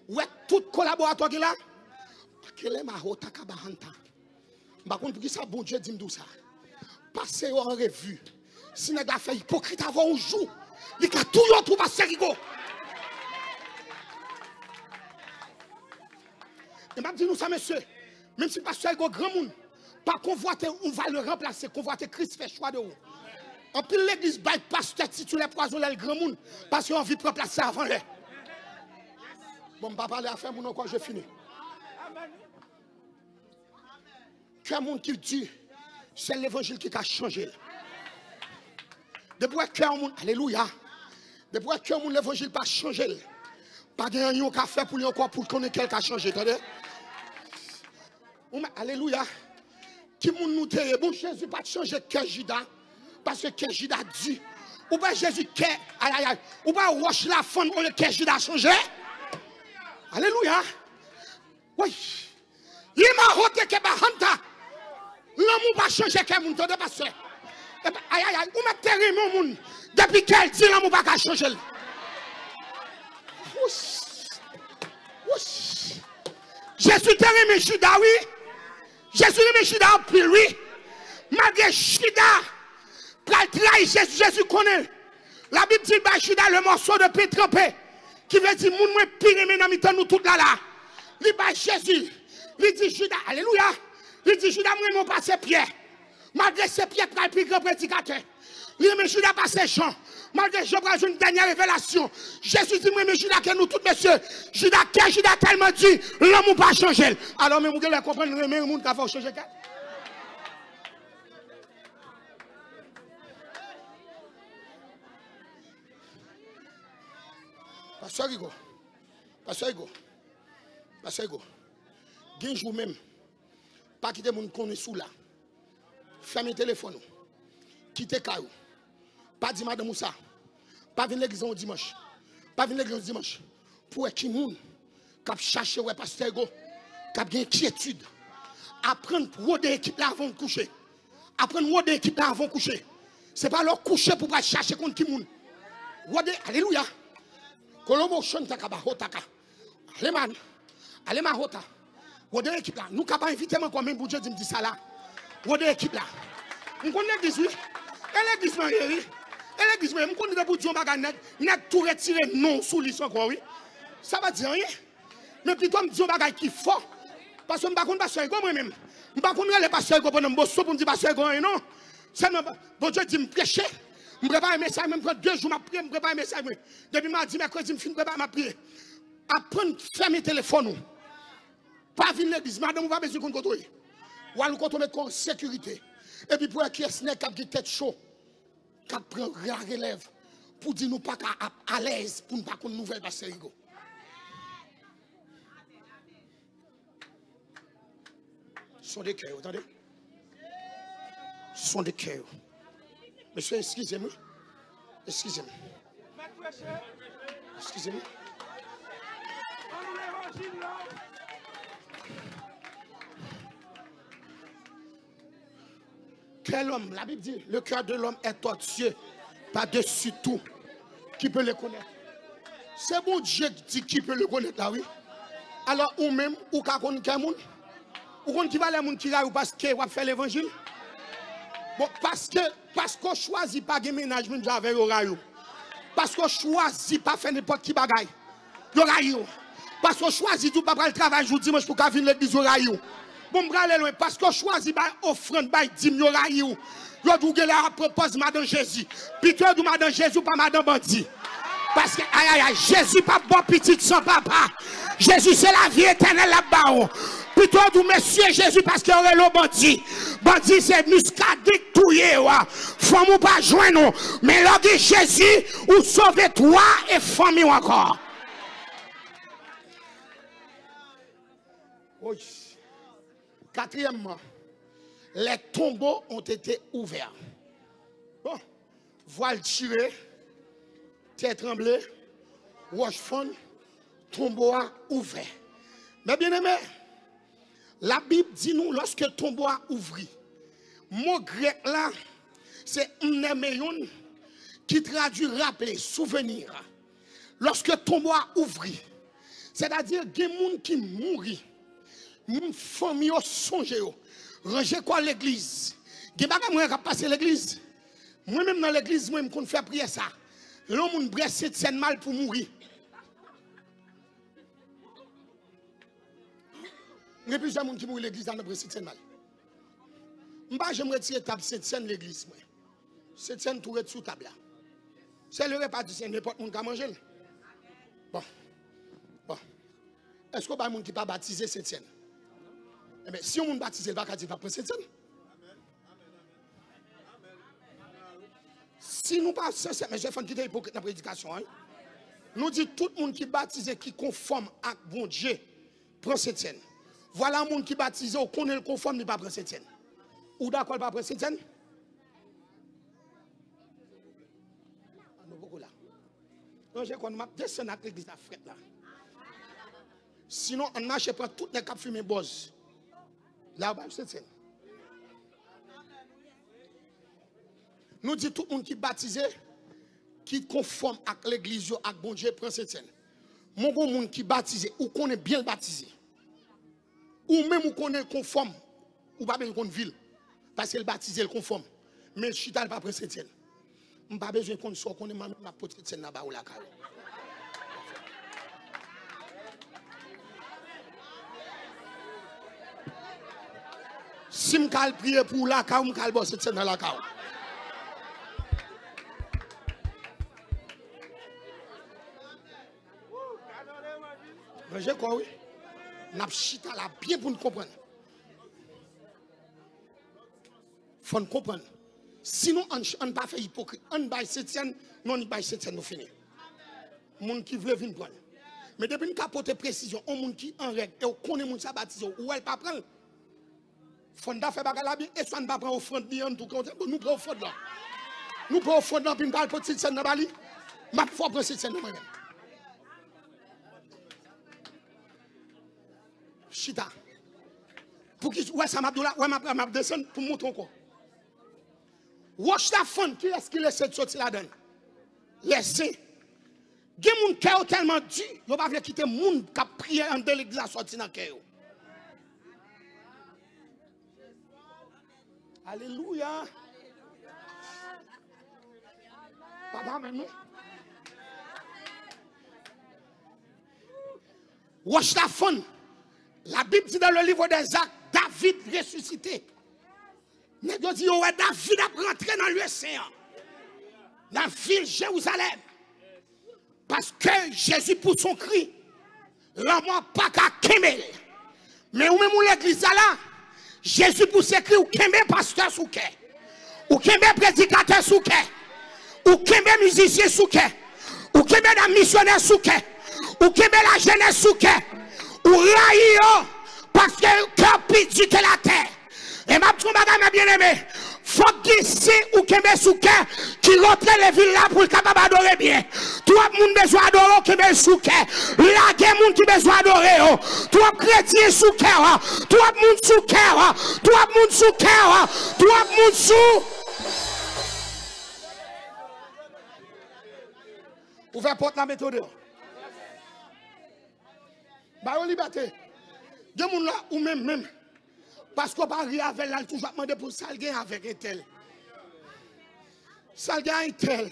Ou wè tout kolaboratè w gen la? Akele ma hota kabahanta. M pa konn poukisa Bondye di m di w sa. Pase yo an revi. Si nèg la fè ipokrit avè w yon jou, li ka touye w tou, pastè Rigo. E m ap di nou sa, mesye, menm si pastè Rigo granmoun, pa konvwate yon valè ranplase, konvwate Kris fè chwa de ou. Anpil legliz bay pastè titilè pwazon lè l granmoun, paske yo anvi pran plas la avan lè. Bon, m pa pale afè moun ankò, je fini. Kè moun ki di, sèl levanjil ki ka chanje l. Depi w wè kè yon moun, alelouya. Depi w wè kè yon moun levanjil pa chanje l, pa gen anyen w ka fè pou li ankò pou l konnen kè l ka chanje, tande. Ou men, alelouya. Ki moun nou te ye? Bon, Jezi pa t chanje kè Jida, paske kè Jida di. Ou pa Jezi kè, ayayay. Ou pa wòch la fann olye kè Jida chanje? Alelouya. Wi. Li ma hote ke ba hanta. Lanmou pa chanje kè moun, tande pastè. Epa, ayayay, ou mèt te renmen yon moun. Depi kè l di lanmou pa ka chanje l. Wouch. Wouch. Jezi te renmen Jida, wi. Jezi renmen Jida anpil, wi. Malgre Jida pral trayi Jezi, Jezi konnen. Labib di l bay Jida le morceau de pain trempé, ki vle di moun mwen pi renmen nan mitan nou tout la la. Li bay Jezi, li di Jida, alelouya, li di Jida, mwen renmen w pase Pyè. Malgre se Pyè k pral pi gran predikatè. Li renmen Jida pase Jan. Malgre Jan pral jwenn dènye revelasyon. Jezi di, mwen renmen Jida ke nou tout, mesye. Jida, kè Jida tèlman di, lanmou pa chanje l. Alò, menm ou genlè konprann, renmen moun ka fè w chanje kè. Pastè Rigo, pastè Rigo, pastè Rigo, gen jou menm, pa kite moun konnen si w la. Fèmen telefòn ou. Kite kay ou. Pa di madanm ou sa. Pa vin legliz yon dimanch. Pa vin legliz yon dimanch. Pou wè ki moun k ap chache wè pastè Ego, k ap gen enkyetid. Aprann rode ekip la avan w kouche. Aprann rode ekip la avan w kouche. Se pa lè w kouche pou w pral chache konn ki moun. Rode, alelouya. Kolobo chanta kaba hotaka. Aleman. Aleman hota. Rode ekip la. Nou ka pa envite m ankò, men Bondye di m di sa la. Rode ekip la. M konn legliz, wi. E legliz mwen ye, wi. E legliz mwen ye. M konn depi w di yon bagay nèg, nèg tou retire non w sou lis ankò, wi. Sa pa di anyen. Men pito m di yon bagay ki fò. Paske m pa konn pastè Ego mwen menm. M pa konn rele pastè Ego pandan m boso pou m di pastè Ego anyen non. Sèlman Bondye di m preche. M prepare mesaj mwen, m pran de jou m ap priye, m prepare mesaj mwen. Depi madi, mèkredi, m fin prepare, m ap priye. Aprann fèmen telefòn ou. Pa vin legliz. Madanm ou pa bezwen konn kote w ye. W al yon kote w met kò w an sekirite. Epi pou wè kiyès nèg k ap gen tèt cho, k ap pran larelèv pou di nou pa ka ap alèz pou n pa konn nouvèl pastè Rigo. Sonde kè yo, tande. Sonde kè yo. Mesye, eskize m, wi. Eskize m. Eskize m. Kè lòm, Labib di, le cœur de l'homme est tortueux par-dessus tout. Qui peut le connaître? Se Bondye ki di qui peut le connaître la, wi. Alò, ou menm, ou ka konn kè moun? Ou konn ki valè moun ki rayi w paske w ap fè levanjil? Bon, paske, paske w chwazi pa gen mennaj menm jan avè yo rayi w. Paske w chwazi pa fè nenpòt ki bagay. Yo rayi w. Paske w chwazi di w pa pral travay jou dimanch pou w ka vin legliz, yo rayi w. Bon, m prale lwen. Paske w chwazi bay ofrann, bay dim, yo rayi w. Yo di w genlè ap pran pòz madan Jezi. Pito yo di w madan Jezi, w pa madan bandi. Paske, ayayay, Jezi p ap ba w pitit san papa. Jezi se lavi etènèl l ap ba w. Pito yo di w mesye Jezi paske yo rele w bandi. Bandi se miskaden k touye yo a. Fanm ou pa jwenn ou. Men lè w gen Jezi, ou sove twa e fanmi w ankò. Woy. Katriyèmman, les tombeaux ont été ouverts. Bon, vwal chire, tè tranble, wòch fann, tonbo a ouvè. Men byeneme, Labib di nou lòske tonbo a ouvri. Mo grèk la, se mnemeyon, ki tradui raple, souvenir. Lòske tonbo a ouvri, sètadi gen moun ki mouri, moun fanmi yo sonje yo, ranje kò legliz. Gen bagay mwen wè k ap pase legliz. Mwen menm nan legliz mwen, m konn fè priyè sa. Lè yon moun bwè sentsèn mal pou mouri. Gen plizyè moun ki mouri legliz la nan bwè sentsèn mal. M pa janm retire tab sentsèn legliz mwen. Sentsèn tou ret sou tab la. Se le repa di Senyè, nenpòt moun ka manje l. Bon. Bon. Èske w bay moun ki pa batize sentsèn? Enben, si yon moun batize, l pa ka di l pa pran sentsèn. Si nou pa sensè, mesye, fò n kite ipokrit nan predikasyon an, wi. Nou di tout moun ki batize, ki konfòm ak Bondye, pran Sentsèn. Vwala yon moun ki batize, ou konnen l konfòm, li pa pran Sentsèn. Ou dakò l pa pran Sentsèn? Nou poko la. Ranje kò nou, m ap desann ak legliz la frèt la. Sinon, ann mache pran tout nèg k ap fimen bòz. La yo ba yo Sentsèn. Nou di tout moun ki batize, ki konfòm ak legliz yo, ak Bondye, pran Sentsèn. Mwen gon moun ki batize, ou konnen byen l batize. Ou menm ou konnen l konfòm, ou pa bezwen konn vi l. Paske l batize, l konfòm. Men l chita, l pa pran Sentsèn. M pa bezwen konn sa w konnen, mwen menm m ap pote Sentsèn nan ba ou lakay ou. Si m ka al priye pou ou lakay ou, m ka al ba w Sentsèn nan lakay ou. Ranje kò wi. N ap chita la byen pou n konprann. Fò n konprann. Sinon, ann, ann pa fè ipokrit. Ann bay Sentsèn, nou annik bay Sentsèn, nou fini. Moun ki vle vin pran l. Men depi n ka pote presizyon, yon moun ki an règ, e w konnen moun sa batize, ou wè l pa pran l. Fò n ta fè bagay la byen, e swa n pa pran ofrann li an, n tou kontan, bon, nou pran ofrann lan. Nou pran ofrann lan, pi n pa al pote Sentsèn nan ba li. M ap fè w pran Sentsèn nan mwen menm. Chita. Pouki, ou wè sa m ap di w la, wè m ap, m ap desann pou m montre w ankò. Wòch la fann, kiyès ki lese soti ladan l? Lèzen. Gen moun kè yo tèlman di, yo pa vle kite moun k ap priye anndan legliz la sòti nan kè yo. Alelouya. Papa, men nou. Wòch la fann. La Bible dit dans le livre des Actes, David ressuscité. Nèg yo di yo wè David ap rantre nan lye sen an, nan vil Jerizalèm. Paske Jezi pouse yon kri, lanmò pa ka kenbe l. Men ou menm ou legliz la la, Jezi pouse kri, ou kenbe pastè sou kè. Ou kenbe predikatè sou kè. Ou kenbe mizisyen sou kè. Ou kenbe dam misyonè sou kè. Ou kenbe lajenès sou kè. Ou rayi yo paske kè pi di ke latè. E m ap di yon bagay, mè byeneme, fòk gen sen ou kenbe sou kè ki rantre nan vil la pou l kapab adore byen. Twòp moun bezwen adore w, kenbe l sou kè. Lage moun ki bezwen adore yo. Twòp kretyen sou kè w. Twòp moun sou kè w. Twòp moun sou kè w. Twòp moun sou. Ouvè pòt la, mete w deyò. Ba yo libète. Gen moun la, ou menm menm. Paske w pa ri avè l, l al toujou ap mande pou sa l gen avèk entèl. Sa l gen a entèl.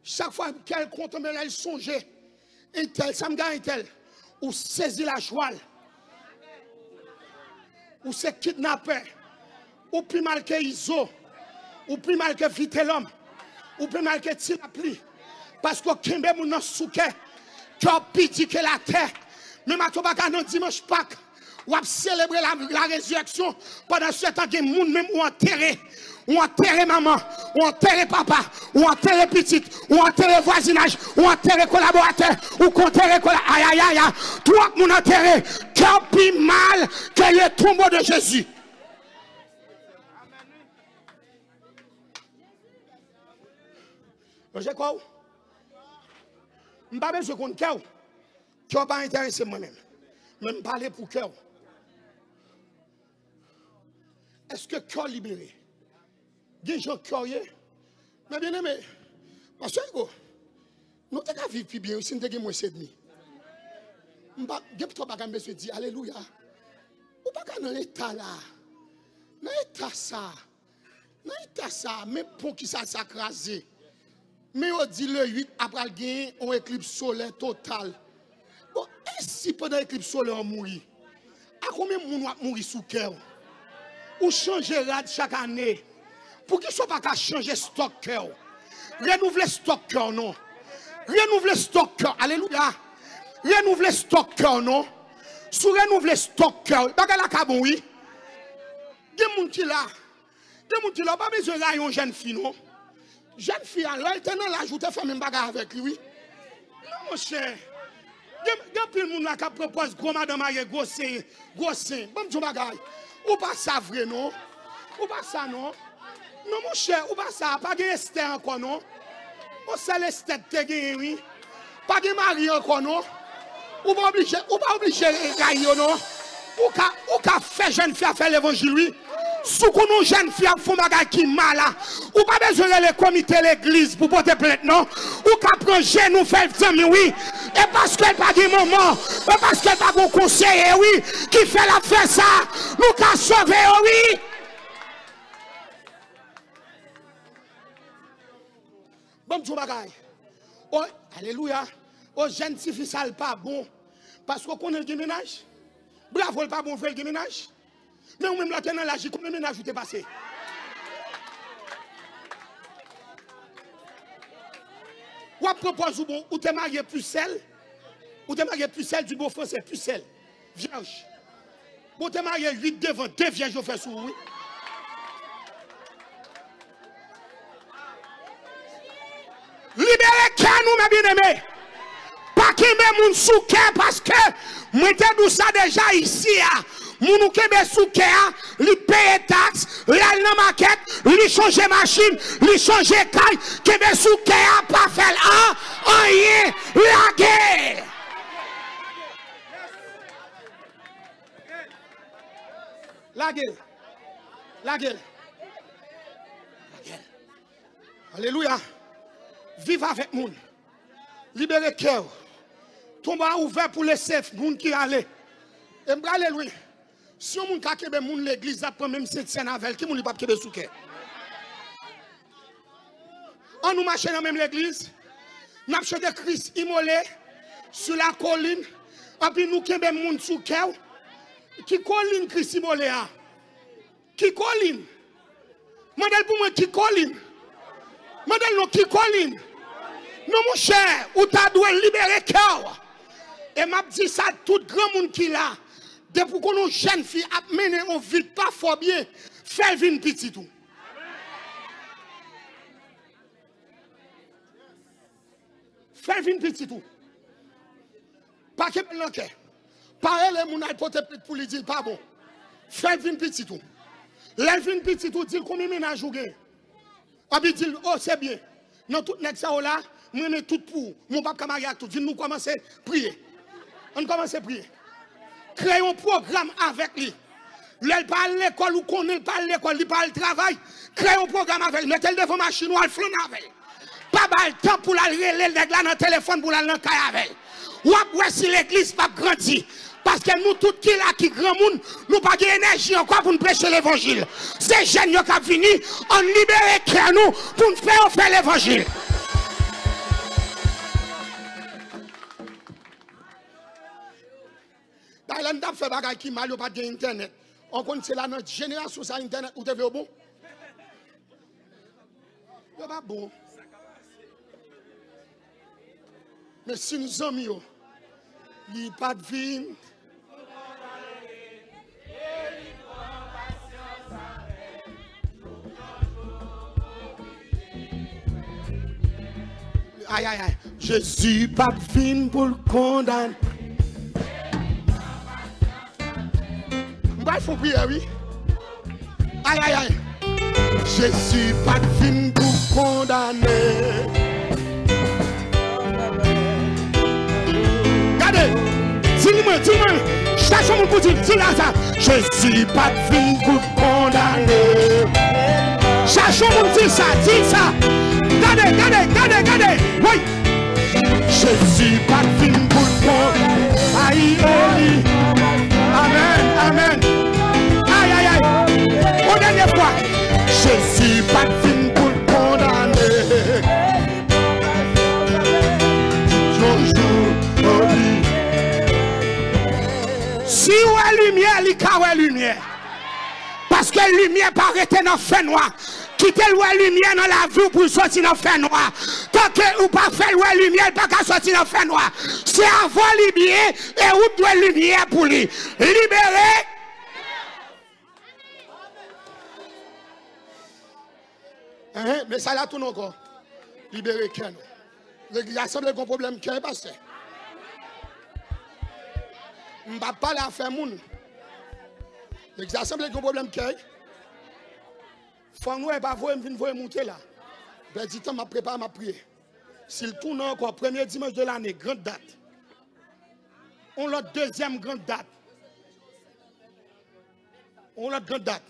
Chak fwa kè l kontan, men lè l sonje entèl, sa m gen a entèl. Ou sezi lajwa l. Ou se kidnapè. Ou pi mal ke Izo. Ou pi mal ke Vitelòm. Ou pi mal ke Ti Lapli. Paske w kenbe moun nan sou kè. Kè w pi di ke latè. Men maten w pa ka nan dimanch Pak. W ap selebre la, la rezireksyon. Pandan se tan, gen moun menm ou antere. Ou antere manman. Ou antere papa. Ou antere pitit. Ou antere vwazinaj. Ou antere kolaboratè. Ou kontere kola-, ayayaya. Twòp moun antere. Kè w pi mal ke le tombeau de Jésus. Ranje kò w. M pa bezwen konn kè w. Kè w pa enterese m mwen menm. Men m pale pou kè w. Èske kè w libere? Gen jan kè w ye? Mè byeneme, pastè Hugo, nou te ka viv pi byen wi si n te gen mwens edmi. M pa gen twòp bagay m bezwen di. Alelouya. Ou pa ka nan eta la. Nan eta sa. Nan eta sa, men pon ki sa, sa kraze. Men yo di le uit apral gen yon eklips solè total. Bon, e si pandan eklips solè an mouri? A konbyen moun w ap mouri sou kè w? Ou chanje rad chak ane. Poukisa w pa ka chanje stòk kè w? Renouvle stòk kè w non. Renouvle stòk kè w. Alelouya. Renouvle stòk kè w non. Si w renouvle stòk kè w, bagay la ka bon wi. Gen moun ki la. Gen moun ki la, w pa bezwen rayi yon jèn fi non. Jèn fi a, lè l te nan laj ou te fè menm bagay avèk li, wi. Non, monchè. Gen, gen anpil moun la k ap pran pòz gwo madanm marye gwo sen, gwo sen. Ban m di yon bagay. Ou pa sa vre, non. Ou pa sa, non. Non, monchè, ou pa sa. Pa gen Estè ankò, non. Yon sèl Estè te genyen, wi. Pa gen mari ankò, non. Ou pa oblije, ou pa oblije rayi yo, non. Ou ka, ou ka fè jèn fi a fè levanjil, wi. Si w konn yon jèn fi ap fè yon bagay ki mal la, ou pa bezwen rele komite legliz pou pote plent, non. Ou ka pran jenou fè l zanmi, wi. E paske l pa gen manman, e paske l pa gen konseye, wi, ki fè l ap fè sa, nou ka sove yo, wi. Ban m di w bagay. O, alelouya. O, jèn tifi sa l pa bon. Paske w konnen l gen mennaj. Bravo, l pa bon vre, l gen mennaj. Men ou menm la te nan laj li, konbyen mennaj ou te pase? W ap pran pòz ou bon, ou te marye pi sèl. Ou te marye pi sèl, di bon franse, pi sèl. Vyèj. Bon, te marye uit devan, de vyèj yo fè sou ou, wi. Libere kè nou, mè byeneme. Pa kenbe moun sou kè, paske mwen te di w sa deja isi a. Moun ou kenbe sou kè a, li peye taks, l al nan makèt, li chanje machin, li chanje kay, kenbe sou kè a, pa fè l an, anyen, lage. Lage l. Lage l. Lage l. Alelouya. Viv avèk moun. Libere kè w. Tonb a ouvè pou lese moun ki ale. E m prale lwen. Si yon moun ka kenbe moun legliz la pran menm sentsèn avè l, ki moun li p ap kenbe sou kè? An nou mache nan menm legliz, n ap chante Kris imole sou la kolin, anpi nou kenbe moun sou kè w. Ki kolin Kris imole a? Ki kolin? Mande l pou mwen, ki kolin? Mande l non, ki kolin? Non, monchè, ou ta dwe libere kè w. E m ap di sa tout granmoun ki la, depi w konn yon jèn fi ap mennen yon vi k pa fò byen, fè l vin pitit ou. Fè l vin pitit ou. Pa kenbe l nan kè. Pa rele moun al pote plent pou li, di l pa bon. Fè l vin pitit ou. Lè l vin pitit ou, di l konbyen mennaj ou gen. Anpi di l, o, se byen. Nan tout nèg sa yo la, m renmen tout pou ou. Men w p ap ka marye ak tout. Vin nou kòmanse priye. Ann kòmanse priye. Kreye yon pwogram avèk li. Lè l pa al lekòl, ou konnen l pa al lekòl, li pa al travay, kreye yon pwogram avè l, mete l devan machin ou, al flannen avè l. Pa ba l tan pou l al rele nèg la nan telefòn pou l al nan kay avè l. W ap wè si legliz p ap grandi. Paske nou tout ki la ki granmoun, nou pa gen enèji ankò pou n preche levanjil. Se jèn yo k ap vini, ann libere kè nou pou n fè yo fè levanjil. Dayè, lè n t ap fè bagay ki mal, yo pa t gen entènèt. Ou konn se la nan jenerasyon sa entènèt ou te vle yo bon? Yo pa bon. Men si n zanmi yo, li pa t vin. Ay, ay, ay. Jezi pa t vin pou l kondane. M pral fè yon priyè, wi. Ay, ay, ay. Jezi pa t vin pou kondane. Gade, di l mwen, di l mwen. Chache yon moun pou di l, di l la sa. Jezi pa t vin pou kondane. Chache yon moun di l sa, di l sa. Gade, gade, gade, gade. Woy. Jezi pa t vin pou l kondane. Ay, ay. Amèn, amèn. Ay, ay, ay. Yon dènye fwa. Jezi pa t vin pou l kondane. Yon jou, o wi. Si w wè limyè, li ka wè limyè. Paske limyè pa rete nan fènwa. Kite l wè limyè nan lavi w pou l soti nan fènwa. Tanke ou pa fè l wè limyè, l pa ka soti nan fènwa. Se avè w li byen e ou t dwe limyè pou li. Libere. Enhen, mesaj la tounen ankò. Libere kè nou. Legliz la sanble gen pwoblèm kè, pastè. M p ap pale afè moun. Legliz la sanble gen pwoblèm kè. Fò nou e pa voye m vin voye moute la. Pèdi tan, m ap prepare, m ap priye. Si l tounen ankò, premye dimanch de lane, grand dat. On lòt dezyèm grand dat. On lòt grand dat.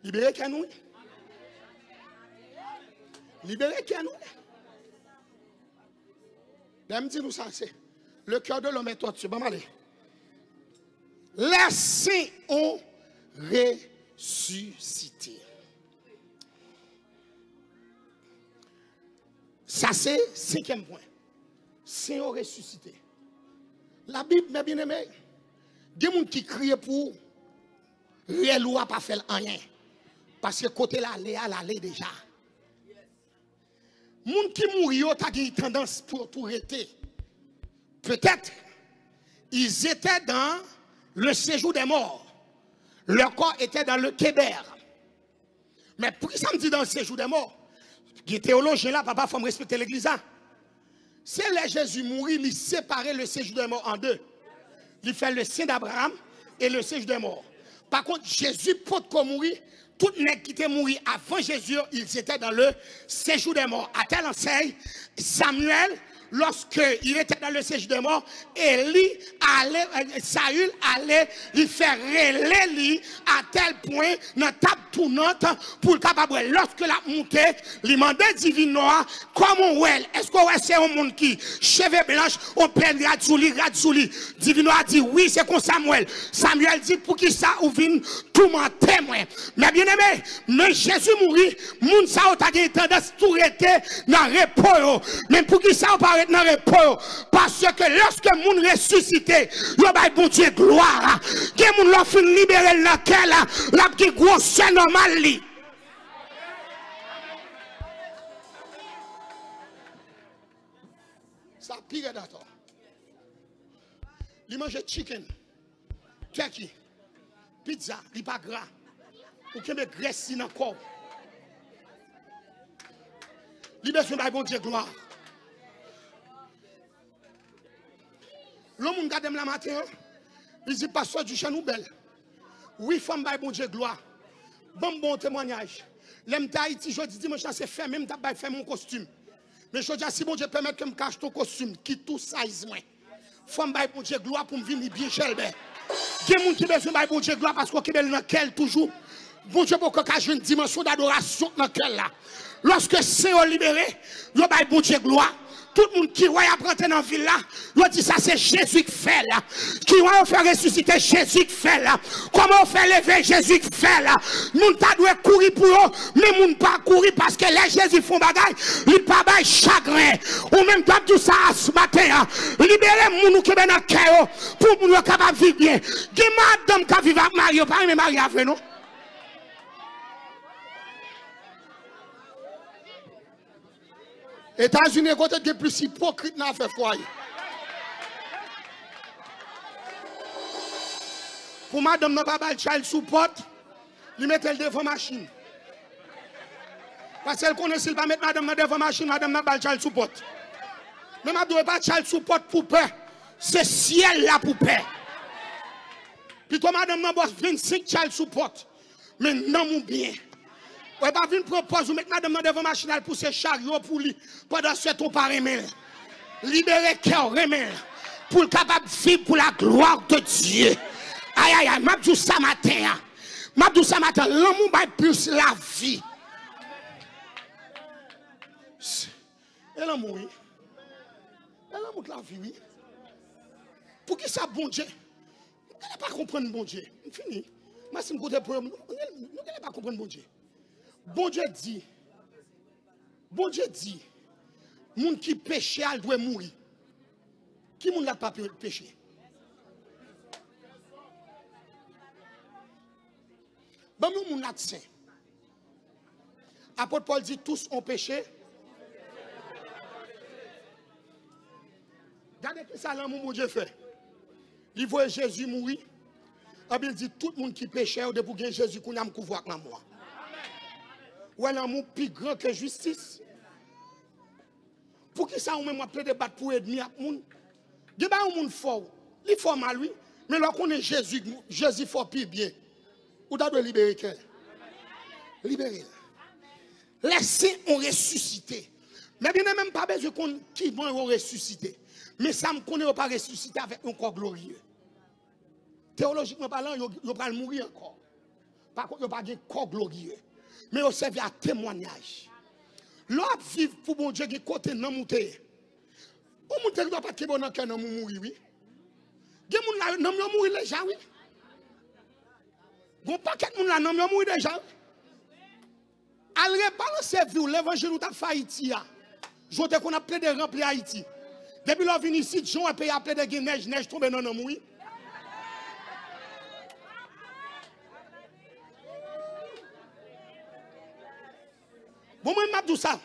Libere kè nou, wi. Libere kè nou, wi. Lè m di nou sa, se le cœur de l'homme est tortueux. Ban m ale. Les saints ont ressuscité. Sa se senkyèm pwen. Sen yo resisite. Labib, mè byeneme, gen moun ki kriye pou ou, rèl ou a pa fè l anyen. Paske kote l ale a, l ale deja. Moun ki mouri yo ta gen tandans pou yo tou rete. Peut-être, ils étaient dans le séjour des morts. Leur corps était dans le Kébèr. Men poukisa m di dans le séjour des morts? Gen teyolojyen la, papa, fò m respekte legliz la. Se lè Jezi mouri, li separe le séjour des morts en deux. Li fè le sein d'Abraham et le séjour des morts. Pa kont, Jezi potko mouri, tout nèg ki te mouri avan Jezi yo, ils étaient dans le séjour des morts. À telle enseigne, Samuel, lorsque il était dans le séjour des morts, Eli ale, euh, Saül ale, li fè rele li a tèl pwen nan tab tounant pou l kapab wè. Lòske l ap moute, li mande divino a, kòman w wè l? Èske w wè se yon moun ki cheve blanch, yon pèl rad sou li, rad sou li? Divino a di, wi, se konsa m wè l. Samuel di, poukisa ou vin toumante mwen? Mè byeneme, men Jezi mouri, moun sa yo ta gen tandans tou rete nan repo yo. Men poukisa yo pa ret nan repo yo? Paske lòske moun resisite, yo bay Bondye glwa. Gen moun lè w fin libere l nan kè la, l ap gen gwosè nòmal li. Sa pi rèd ankò. Li manje chicken, turkey, pizza, li pa gra. Ou kenbe grès li nan kò w. Li bezwen bay Bondye glwa. Lè yon moun gade m la maten an, li di, pastè Duchesne, ou bèl. Wi, fò m bay Bondye glwa. Ban m ba w yon temwayaj. Lè m te Ayiti, jodi dimanch la, se fèmen m t ap bay fèmen yon kostim. Men jodi a, si Bondye pèmèt ke m ka achte yon kostim ki tou size mwen, fò m bay Bondye glwa pou m vini byen chèlbè. Gen moun ki bezwen bay Bondye glwa paske w kenbe l nan kè l toujou. Bondye poko ka jwenn dimansyon dadorasyon nan kè l la. Lòske sen yo libere, yo bay Bondye glwa. Tout moun ki wè y ap rantre nan vil la, yo di sa se Jezi k fè l. Ki wè yo fè resisite, Jezi k fè l. Kòman yo fè leve, Jezi k fè l. Moun ta dwe kouri pou yo, men moun pa kouri paske lè Jezi fè yon bagay, li pa bay chagren. Ou menm k ap di w sa a maten an, libere moun ou kenbe nan kè yo pou moun yo kapab viv byen. Gen madanm k ap viv ak mari yo, pa renmen mari a vre non. Etazini e kote ki gen plis ipokrit nan afè fwaye. Pou madanm nan pa ba l child support, li mete l devan machin. Paske l konnen si l pa met madanm nan devan machin, madanm nan ap ba l child support. Men m ap di w, e pa child support pou pè, se syèl la pou pè. Pito madanm nan ba w vennsenk child support. Men nanm ou byen. Ou pa vin pran pòz ou met madanm nan devan machin al pouse charyo pou li pandan se tan w pa renmen l. Libere kè w, renmen l. Pou l kapab viv pour la gloire de Dieu. Ayayay, m ap di w sa maten an. M ap di w sa maten an, lanmou bay plis lavi. E lanmou, wi. E lanmou k lavi, wi. Poukisa Bondye Nou genlè pa konprann Bondye. M fini. Mèsi, m koute pwen. Nou genlè, nou genlè pa konprann Bondye. Bondye di, Bondye di, moun ki peche a, l dwe mouri. Ki moun la k pa pe-, peche? Ban m yon moun la k sen. Apot Pòl di, tous ont péché. Gade kisa lanmou Bondye fè. Li voye Jezi mouri. Epi l di, tout moun ki peche yo, depi w gen Jezi, kounye a m kouvri w ak lanmou an. Ou wè lanmou pi gran ke jistis. Poukisa ou menm w ap plede bat pou ènmi ak moun? Gen bagay yon moun fè w, li fè w mal wi, men lè w konnen Jezi, Jezi fè w pi byen, ou ta dwe libere kè l. Libere l. Les saints ont ressuscité. Men byeneme, m pa bezwen konn kiman yo resisite. Men sa m konnen, yo pa resisite avèk yon kò gloriye. Teyolojikman palan, yo, yo pral mouri ankò. Pa kont, yo pa gen kò gloriye. Men yo sèvi a temwayaj. Lè w ap viv pou Bondye, gen kote nanm ou te ye. Yon moun te gen dwa pa t kenbe w nan kè, nanm ou mouri, wi. Gen moun la, nanm yo mouri deja, wi. Gon pakèt moun la, nanm yo mouri deja, wi. Al rebalanse vi w, levanjil ou t ap fè Ayiti a. Jan w te konn ap plede ranpli Ayiti. Depi lè w vin isit, jan w wè peyi a ap plede gen nèj, nèj tonbe nan nanm ou, wi. Bon, mwen, m ap di w sa.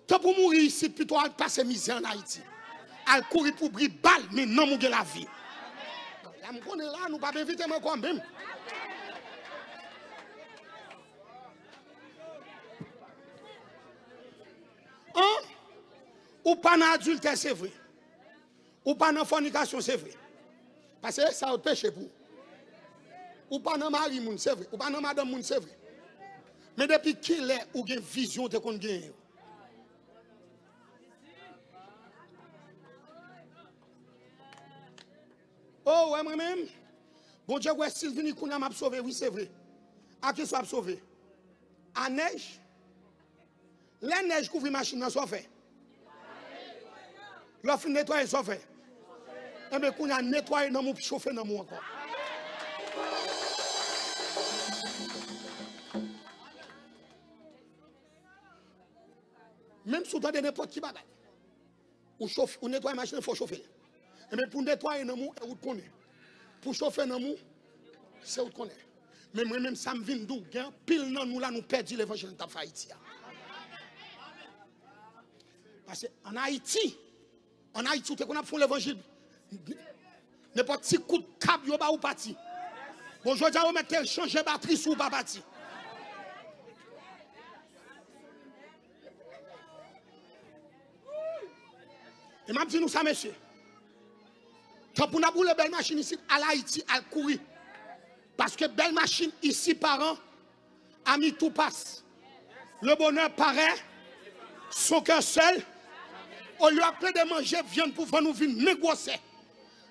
Tan pou mouri isit, pito al pase mizè ann Ayiti. Al kouri pou bri bal, men nanm ou gen lavi. La, m konnen la, nou p ap envite m ankò menm. An? Ou pa nan adiltè, se vre. Ou pa nan fònikasyon, se vre. Paske sa yo peche pou ou. Ou pa nan mari moun, se vre. Ou pa nan madanm moun, se vre. Men depi kilè ou gen vizyon ou te konn genyen yo? O, w wè mwen menm? Bondye wè si l vini kounye a, m ap sove, wi, se vre. A kisa w ap sove? A nèj? Lè nèj kouvri machin nan, sa w fè? Lè w fin netwaye, sa w fè? Enben, kounye a, netwaye nanm ou, chofe nanm ou ankò. Menm si w tande nenpòt ki bagay, ou chof-, ou netwaye machin nan, fò w chofe l. Enben, pou netwaye nanm ou, e ou t konnen. Pou chofe nanm ou, se ou t konnen. Men mwen menm, sa m vin di w, gen anpil nan nou la, nou pèdi levanjil n t ap fè Ayiti a. Paske ann Ayiti, ann Ayiti, ou te konn ap fè yon levanjil, nenpòt ti kout kab yo ba ou, pati. Bon, jodi a, yo mèt te chanje batri sou ou, pa pati. E m ap di nou sa, mesye. Tan pou n ap woule bèl machin isit, al Ayiti, al kouri. Paske bèl machin isi paran, ami tou pas. Le bonheur paraît, son cœur seul. Olye w ap plede manje vyann pou vant ou vin men gwosè.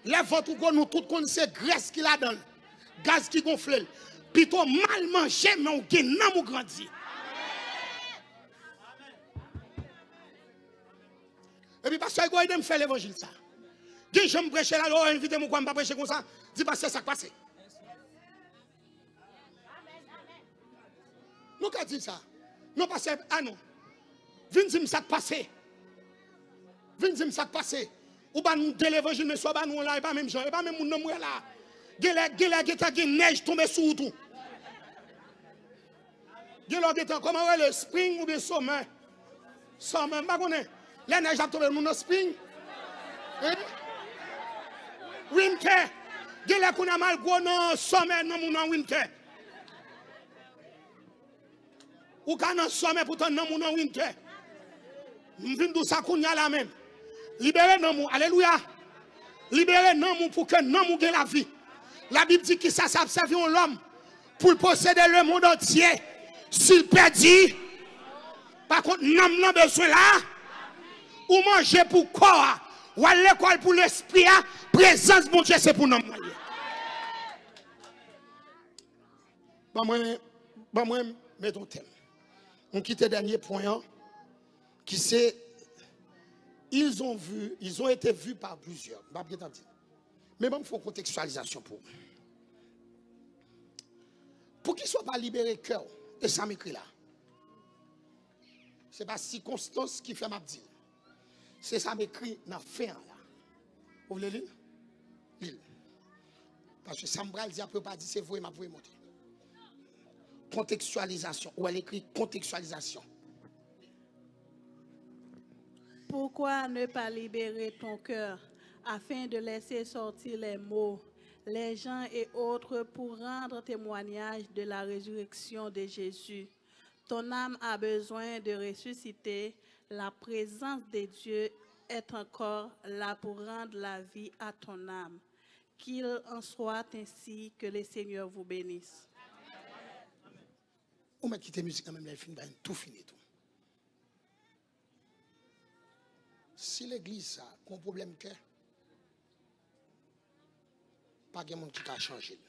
Lè vant ou gwo, nou tout konn se grès ki ladan l, gaz ki gonfle l. Pito w mal manje, men w gen nanm ou grandi. Epi pastè Hugo ede m fè levanjil sa. Gen jan m preche la, lè w envite m ou kwè m pa preche konsa, di pastè sa k pase. Nou ka di sa. Non, pastè, a non. Vin di m sa k pase. Vin di m sa k pase. Ou ba nou de levanjil, men sa w ba nou an la, e pa menm jan, e pa menm moun nan m wè la. Genlè, genlè gentan gen nèj tonbe sou wout ou. Gen lè w gentan, kòman yo rele, spring oubyen summer? Summer, m pa konnen. Lè nèj ap tonbe, nou nan spring? Hein? Winter. Gen lè kounye a mal gwo nan summer, nan moun nan winter. Ou ka nan summer poutan nanm ou nan winter. M vin di w sa kounye a la menm. Libere nanm ou. Alelouya. Libere nanm ou pou ke nanm ou gen lavi. Labib di kisa sa ap sèvi yon lòm pou l posede lemonn antye si l pèdi. Pa kont, nanm nan bezwen la. Ou manje pou kò a. W al lekòl pou lespri a. Prezans Bondye se pou nanm nan l ye. Ban mwen, ban mwen met yon tèm. M kite dènye pwen an, ki se, ils ont vu, ils ont été vus par plusieurs. M p ap gentan di l. Men ban m fè yon kontekstyalizasyon pou ou. Poukisa w pa libere kè w? E sa m ekri la. Se pa sikonstans ki fè m ap di l. Se sa m ekri nan fen an la. Ou vle li l? Li l. Paske sa m pral di apre, yo pa di se voye m ap voye monte. Kontekstyalizasyon. Ou wè l ekri kontekstyalizasyon. Pourquoi ne pas libérer ton cœur afin de laisser sortir les mots, les gens et autres pour rendre témoignage de la résurrection de Jésus? Ton âme a besoin de ressusciter, La présence de Dieu est encore là pour rendre la vie à ton âme. Qu'il en soit ainsi, que le Seigneur vous bénisse. Ou mèt kite mizik la menm lè l fin, ba n tou fini tou. Si legliz sa gon pwoblèm kè, pa gen moun ki ka chanje l.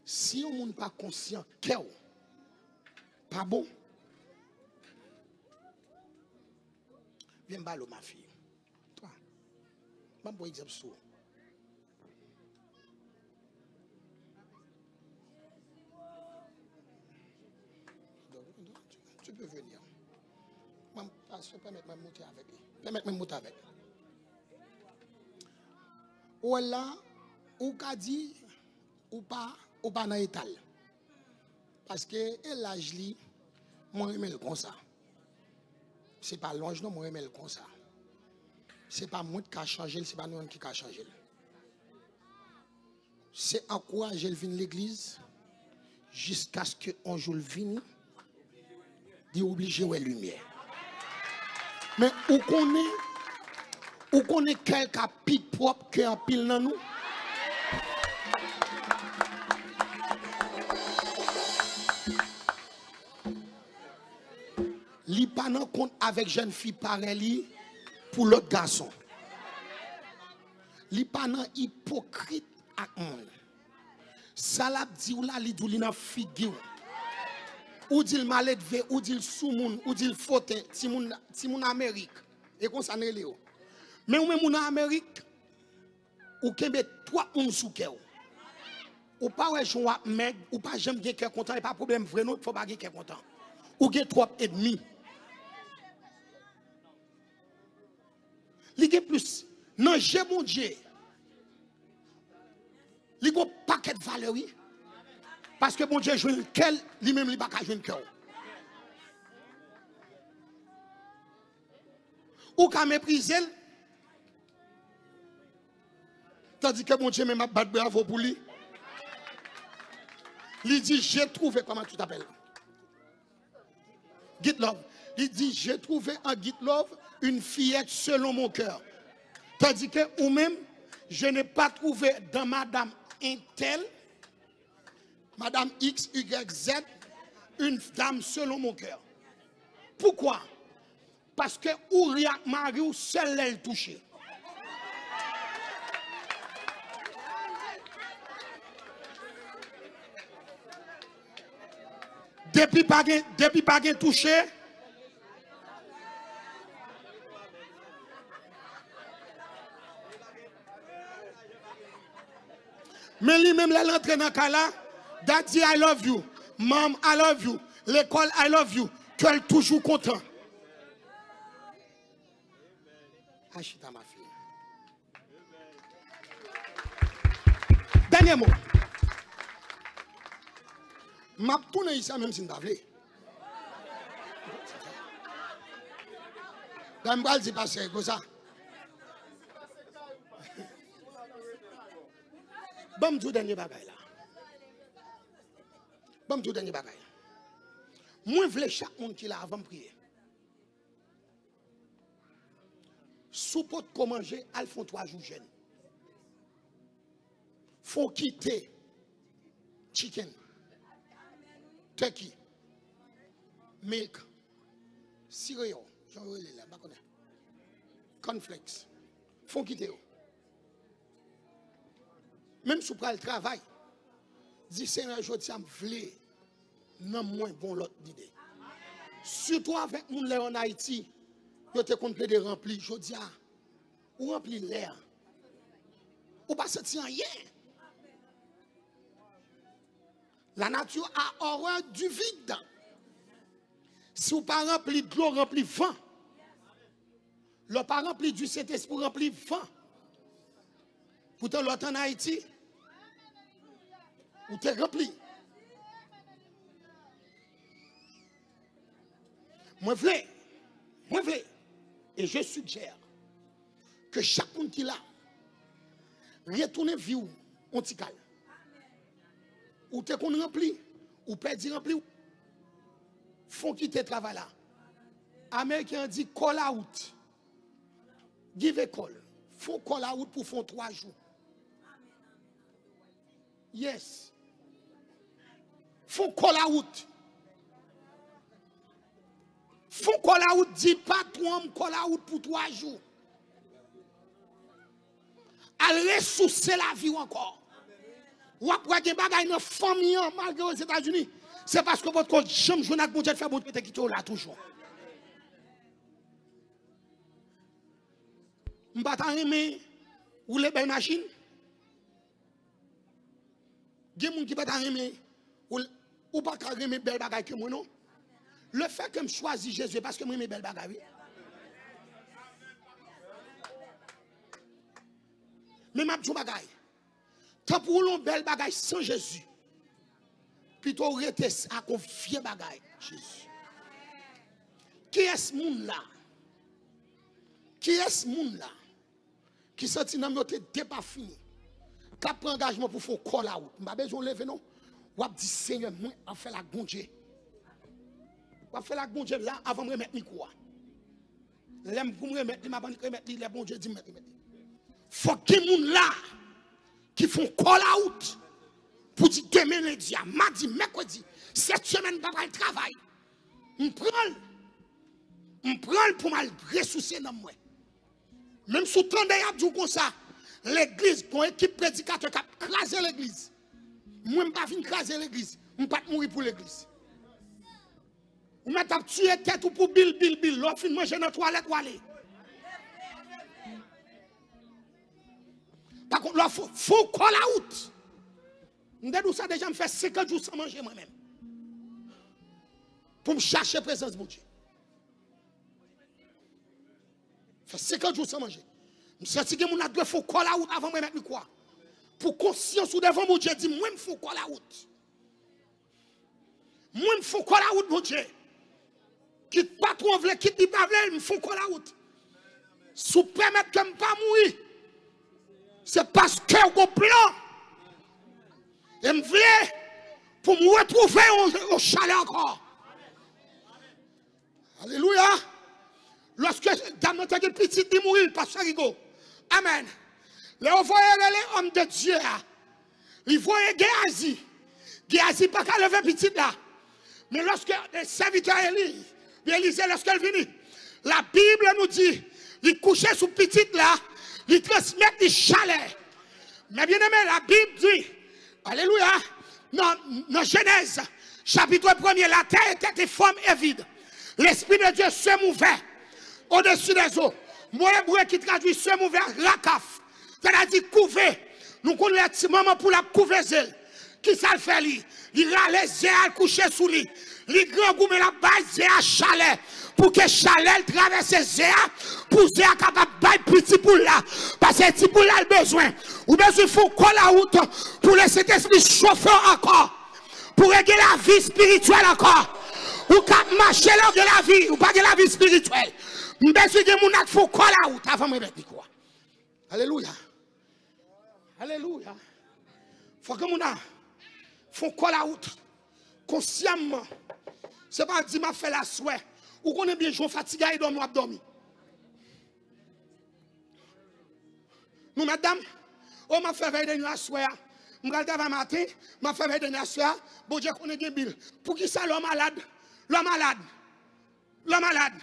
Si yon moun pa konsyan kè w pa bon, vyen m pale w, ma fille. Twa. Ban m pran egzanp sou ou. Tu peux venir. Mwen, pastè, pèmèt mwen moute avèk li. Pèmèt mwen moute avèk li. Ou wè l la, ou ka di, ou pa, ou pa nan eta l. Paske e laj li, mwen renmen l konsa. Se pa lonj non, mwen renmen l konsa. Se pa mwen ki ka chanje l, se pa nou menm ki ka chanje l. Se ankouraje l vin legliz jiskaske yon jou l vini, li oblije wè limyè. Men ou konnen, ou konnen kè l ka pi pwòp ke anpil nan nou. Li pa nan kont avèk jèn fi parèy li pou lòt gason. Li pa nan ipokrit ak moun. Sa l ap di w la, li di w li nan figi w. Ou di l maledve, ou di l soumoun, ou di l fotè, timoun, timoun Amerik. E konsa n rele yo. Men ou menm ou nan Amerik, ou kenbe twòp moun sou kè w. Ou pa wè jan w ap mèg, ou pa janm gen kè kontan, e pa pwoblèm vre non, fò w pa gen kè kontan. Ou gen twòp ènmi. Li gen plis nan je Bondye. Li gon pakèt valè wi. Paske Bondye jwenn kè l, li menm li pa ka jwenn kè w. Ou ka meprize l, tandike Bondye menm ap bat bravo pou li. Li di, j'ai trouvé, comment tu t'appelles? Guitlove. Li di, j'ai trouvé en Guitlove une fillette selon mon cœur. Tandike ou menm, je n'ai pas trouvé dans madame un tel, madame X, Y, Z, une dame selon mon cœur. Poukwa? Paske ou ri ak mari w sèl lè l touche. Depi pa gen, depi pa gen touche, men li menm lè l antre nan kay la, Daddy I love you, Mom I love you, lekòl I love you, kè l toujou kontan. Achita ma fille. Dènye mo. M ap tounen isi a menm si n pa vle. Dam pral di pastè Ego sa. Ban m di w dènye bagay la. Ban m di w dènye bagay. Mwen vle chak moun ki la avan m priye. Si w potko manje, al fè yon twa jou jèn. Fè w kite chicken, turkey, milk, sireyo, jan yo rele l la, m pa konnen, cornflakes. Fè w kite yo. Menm si w pral travay, di, Senyè, jodi a m vle nanm mwen gon lòt lide. Sitou avèk moun lè yo ann Ayiti, yo te konn plede ranpli. Jodi a, ou ranpli lè a. Ou pa santi anyen. La nature a horreur du vide. Si w pa ranpli dlo, ranpli van. Lè w pa ranpli di Sentespri, w ranpli van. Poutan lè w t ann Ayiti, ou te ranpli. Mwen vle, mwen vle, e je suggère ke chak moun ki la, retounen vi w yon ti kal. Ou te konn ranpli, ou pèdi ranpli w. Fon kite travay la. Ameriken an di call out. Give a call. Fon call out pou fon twa jou. Yes. Fon call out. Fon call out, di patwon an m call out pou twa jou. Al resouse lavi w ankò. W ap wè gen bagay nan fanmi an, malgre Ozetazini, se paske w potko janm jwenn ak Bondye, l fè Bondye te kite w la toujou. M pa ta renmen woule bèl machin. Gen moun ki pa ta renmen, ou, ou pa ka renmen bèl bagay ke mwen, non. Lefètke m chwazi Jezi, e paske m renmen bèl bagay, wi. Men m ap di yon bagay. Tan pou w yon bèl bagay san Jezi, pito w rete s-, ak yon vye bagay. Jezi. Kiyès moun la? Kiyès moun la? Ki santi nanm yo te depafini, k ap pran angajman pou fè yon call out. M pa bezwen w leve non. W ap di, Senyè, mwen ap fè l ak Bondye. W ap fè l ak Bondye la avan m remèt mikwo a. Lè m pou m remèt li, m ap annik remèt li lè Bondye di m mèt remèt li. Fòk gen moun la ki fè yon call out pou di demen lendi a, madi, mèkredi, sèt semèn m pa pral travay. M pran l. M pran l pou m al resouse nanm mwen. Menm si w tande y ap di w konsa, legliz, gon ekip predikatè k ap kraze legliz. Mwen, m pa vin kraze legliz. M pa t mouri pou legliz. Ou mèt ap tiye tèt ou pou bil, bil, bil. Lè w fin manje nan twalèt, w ale. Pa kont, lè w fè, fè w call out. M te di w sa deja, m fè senkant jou san manje mwen menm. Pou m chache prezans Bondye. Fè senkant jou san manje. M santi gen moun la dwe fè w call out avan mwen mèt mikwo a. Pou konsyans ou devan Bondye, di, mwen, m fè w call out. Mwen, m fè w call out, Bondye. Kit patwon vle, kit li pa vle, m fè w call out. Si w pèmèt ke m pa mouri, se paske w gon plan. E m vle pou m retwouve yon, yon chalè ankò. Alelouya. Lòske dam nan te gen pitit, li mouri, pastè Rigo. Amèn. Lè yo voye rele òm de Dye a, li voye Geyazi. Geyazi pa ka leve pitit la. Men lòske, eh, sèvitè Eli, Elize, lòske l vini, Labib nou di, li kouche sou pitit la, li transmèt li chalè. Mes bien-aimés, Labib di, alelouya, nan, nan Jenèz, chapit premye, la terre était informe et vide. L'Esprit de Dieu se mouvait au-dessus des eaux. Mo ebre ki tradui se mouvait, rakaf, sètadi kouve. Nou konn lè ti manman poul ap kouve ze l. Kisa l fè li? Li rale ze a, l kouche sou li. Li grangou, men l ap bay ze a chalè. Pou ke chalè l travèse ze a, pou ze a kapab bay ti poul la. Paske ti poul la l bezwen. Ou bezwen fè yon call out pou Lesentespri chofe w ankò. Pou w gen lavi espirityèl ankò. Ou ka ap mache la, ou gen lavi, ou pa gen lavi espirityèl. M bezwen gen moun ak fè yon call out avan mwen mèt mikwo a. Alelouya. Alelouya. Fòk moun nan fè yon call out konsyamman. Se pa di m ap fè l aswè. Ou konnen byen jan w fatige, e dòmi w ap dòmi. Nou, medam, o, m ap fè vèy de nwi aswè a. M pral travay maten, m ap fè vèy de nwi aswè a. Bondye konnen gen bil. Poukisa lè w malad, lè w malad, lè w malad,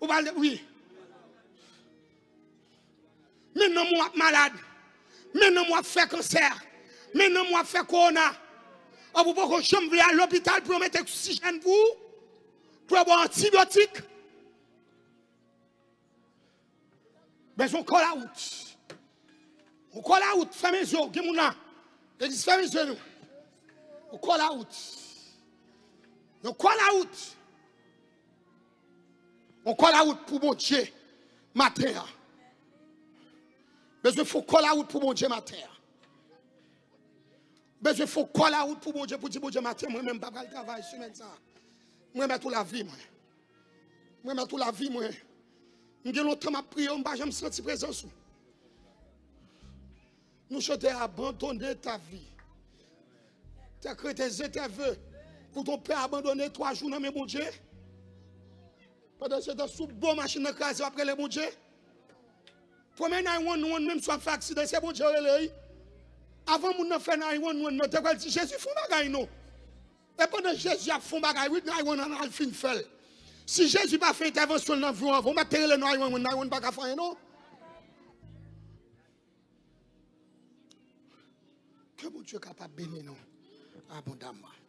ou pral de, wi. Men nanm ou ap malad. Men nanm ou ap fè kansè. Men nanm ou ap fè kowona. Ann, ou poko janm vle al lopital pou yo mete oksijèn pou ou, pou yo ba w antibyotik. Bezwen call out. Yon call out, fèmen zye w, gen moun la. Legliz, fèmen zye nou. Yon call out. Yon call out. Yon call out pou Bondye maten an. Bezwen fè yon call out pou Bondye maten an. Bezwen fè yon call out pou Bondye, pou di, Bondye, maten, mwen menm, m pa pral travay semèn sa a. Mwen remèt ou lavi mwen. Mwen remèt ou lavi mwen. M gen lontan m ap priye w, m pa janm santi prezans ou. Nou chante, abandonner ta vie. Tes craintes et tes vœux. Pou ton pè abandone twa jou nan men Bondye. Pandan se tan, sou bò machin nan kraze, w ap rele Bondye. Premye nine one one, menm si w ap fè aksidan, se Bondye w rele, wi. Avan moun nan fè nine one one nan, te pral di, Jezi, fè yon bagay non. E pandan Jezi ap fè yon bagay, wi, nine one one al fin fè l. Si Jezi pa fè entèvansyon nan vi w avan, ou mèt te rele nine one one, nine one one pa ka fè anyen non. Ke Bondye kapab beni nou abondamman.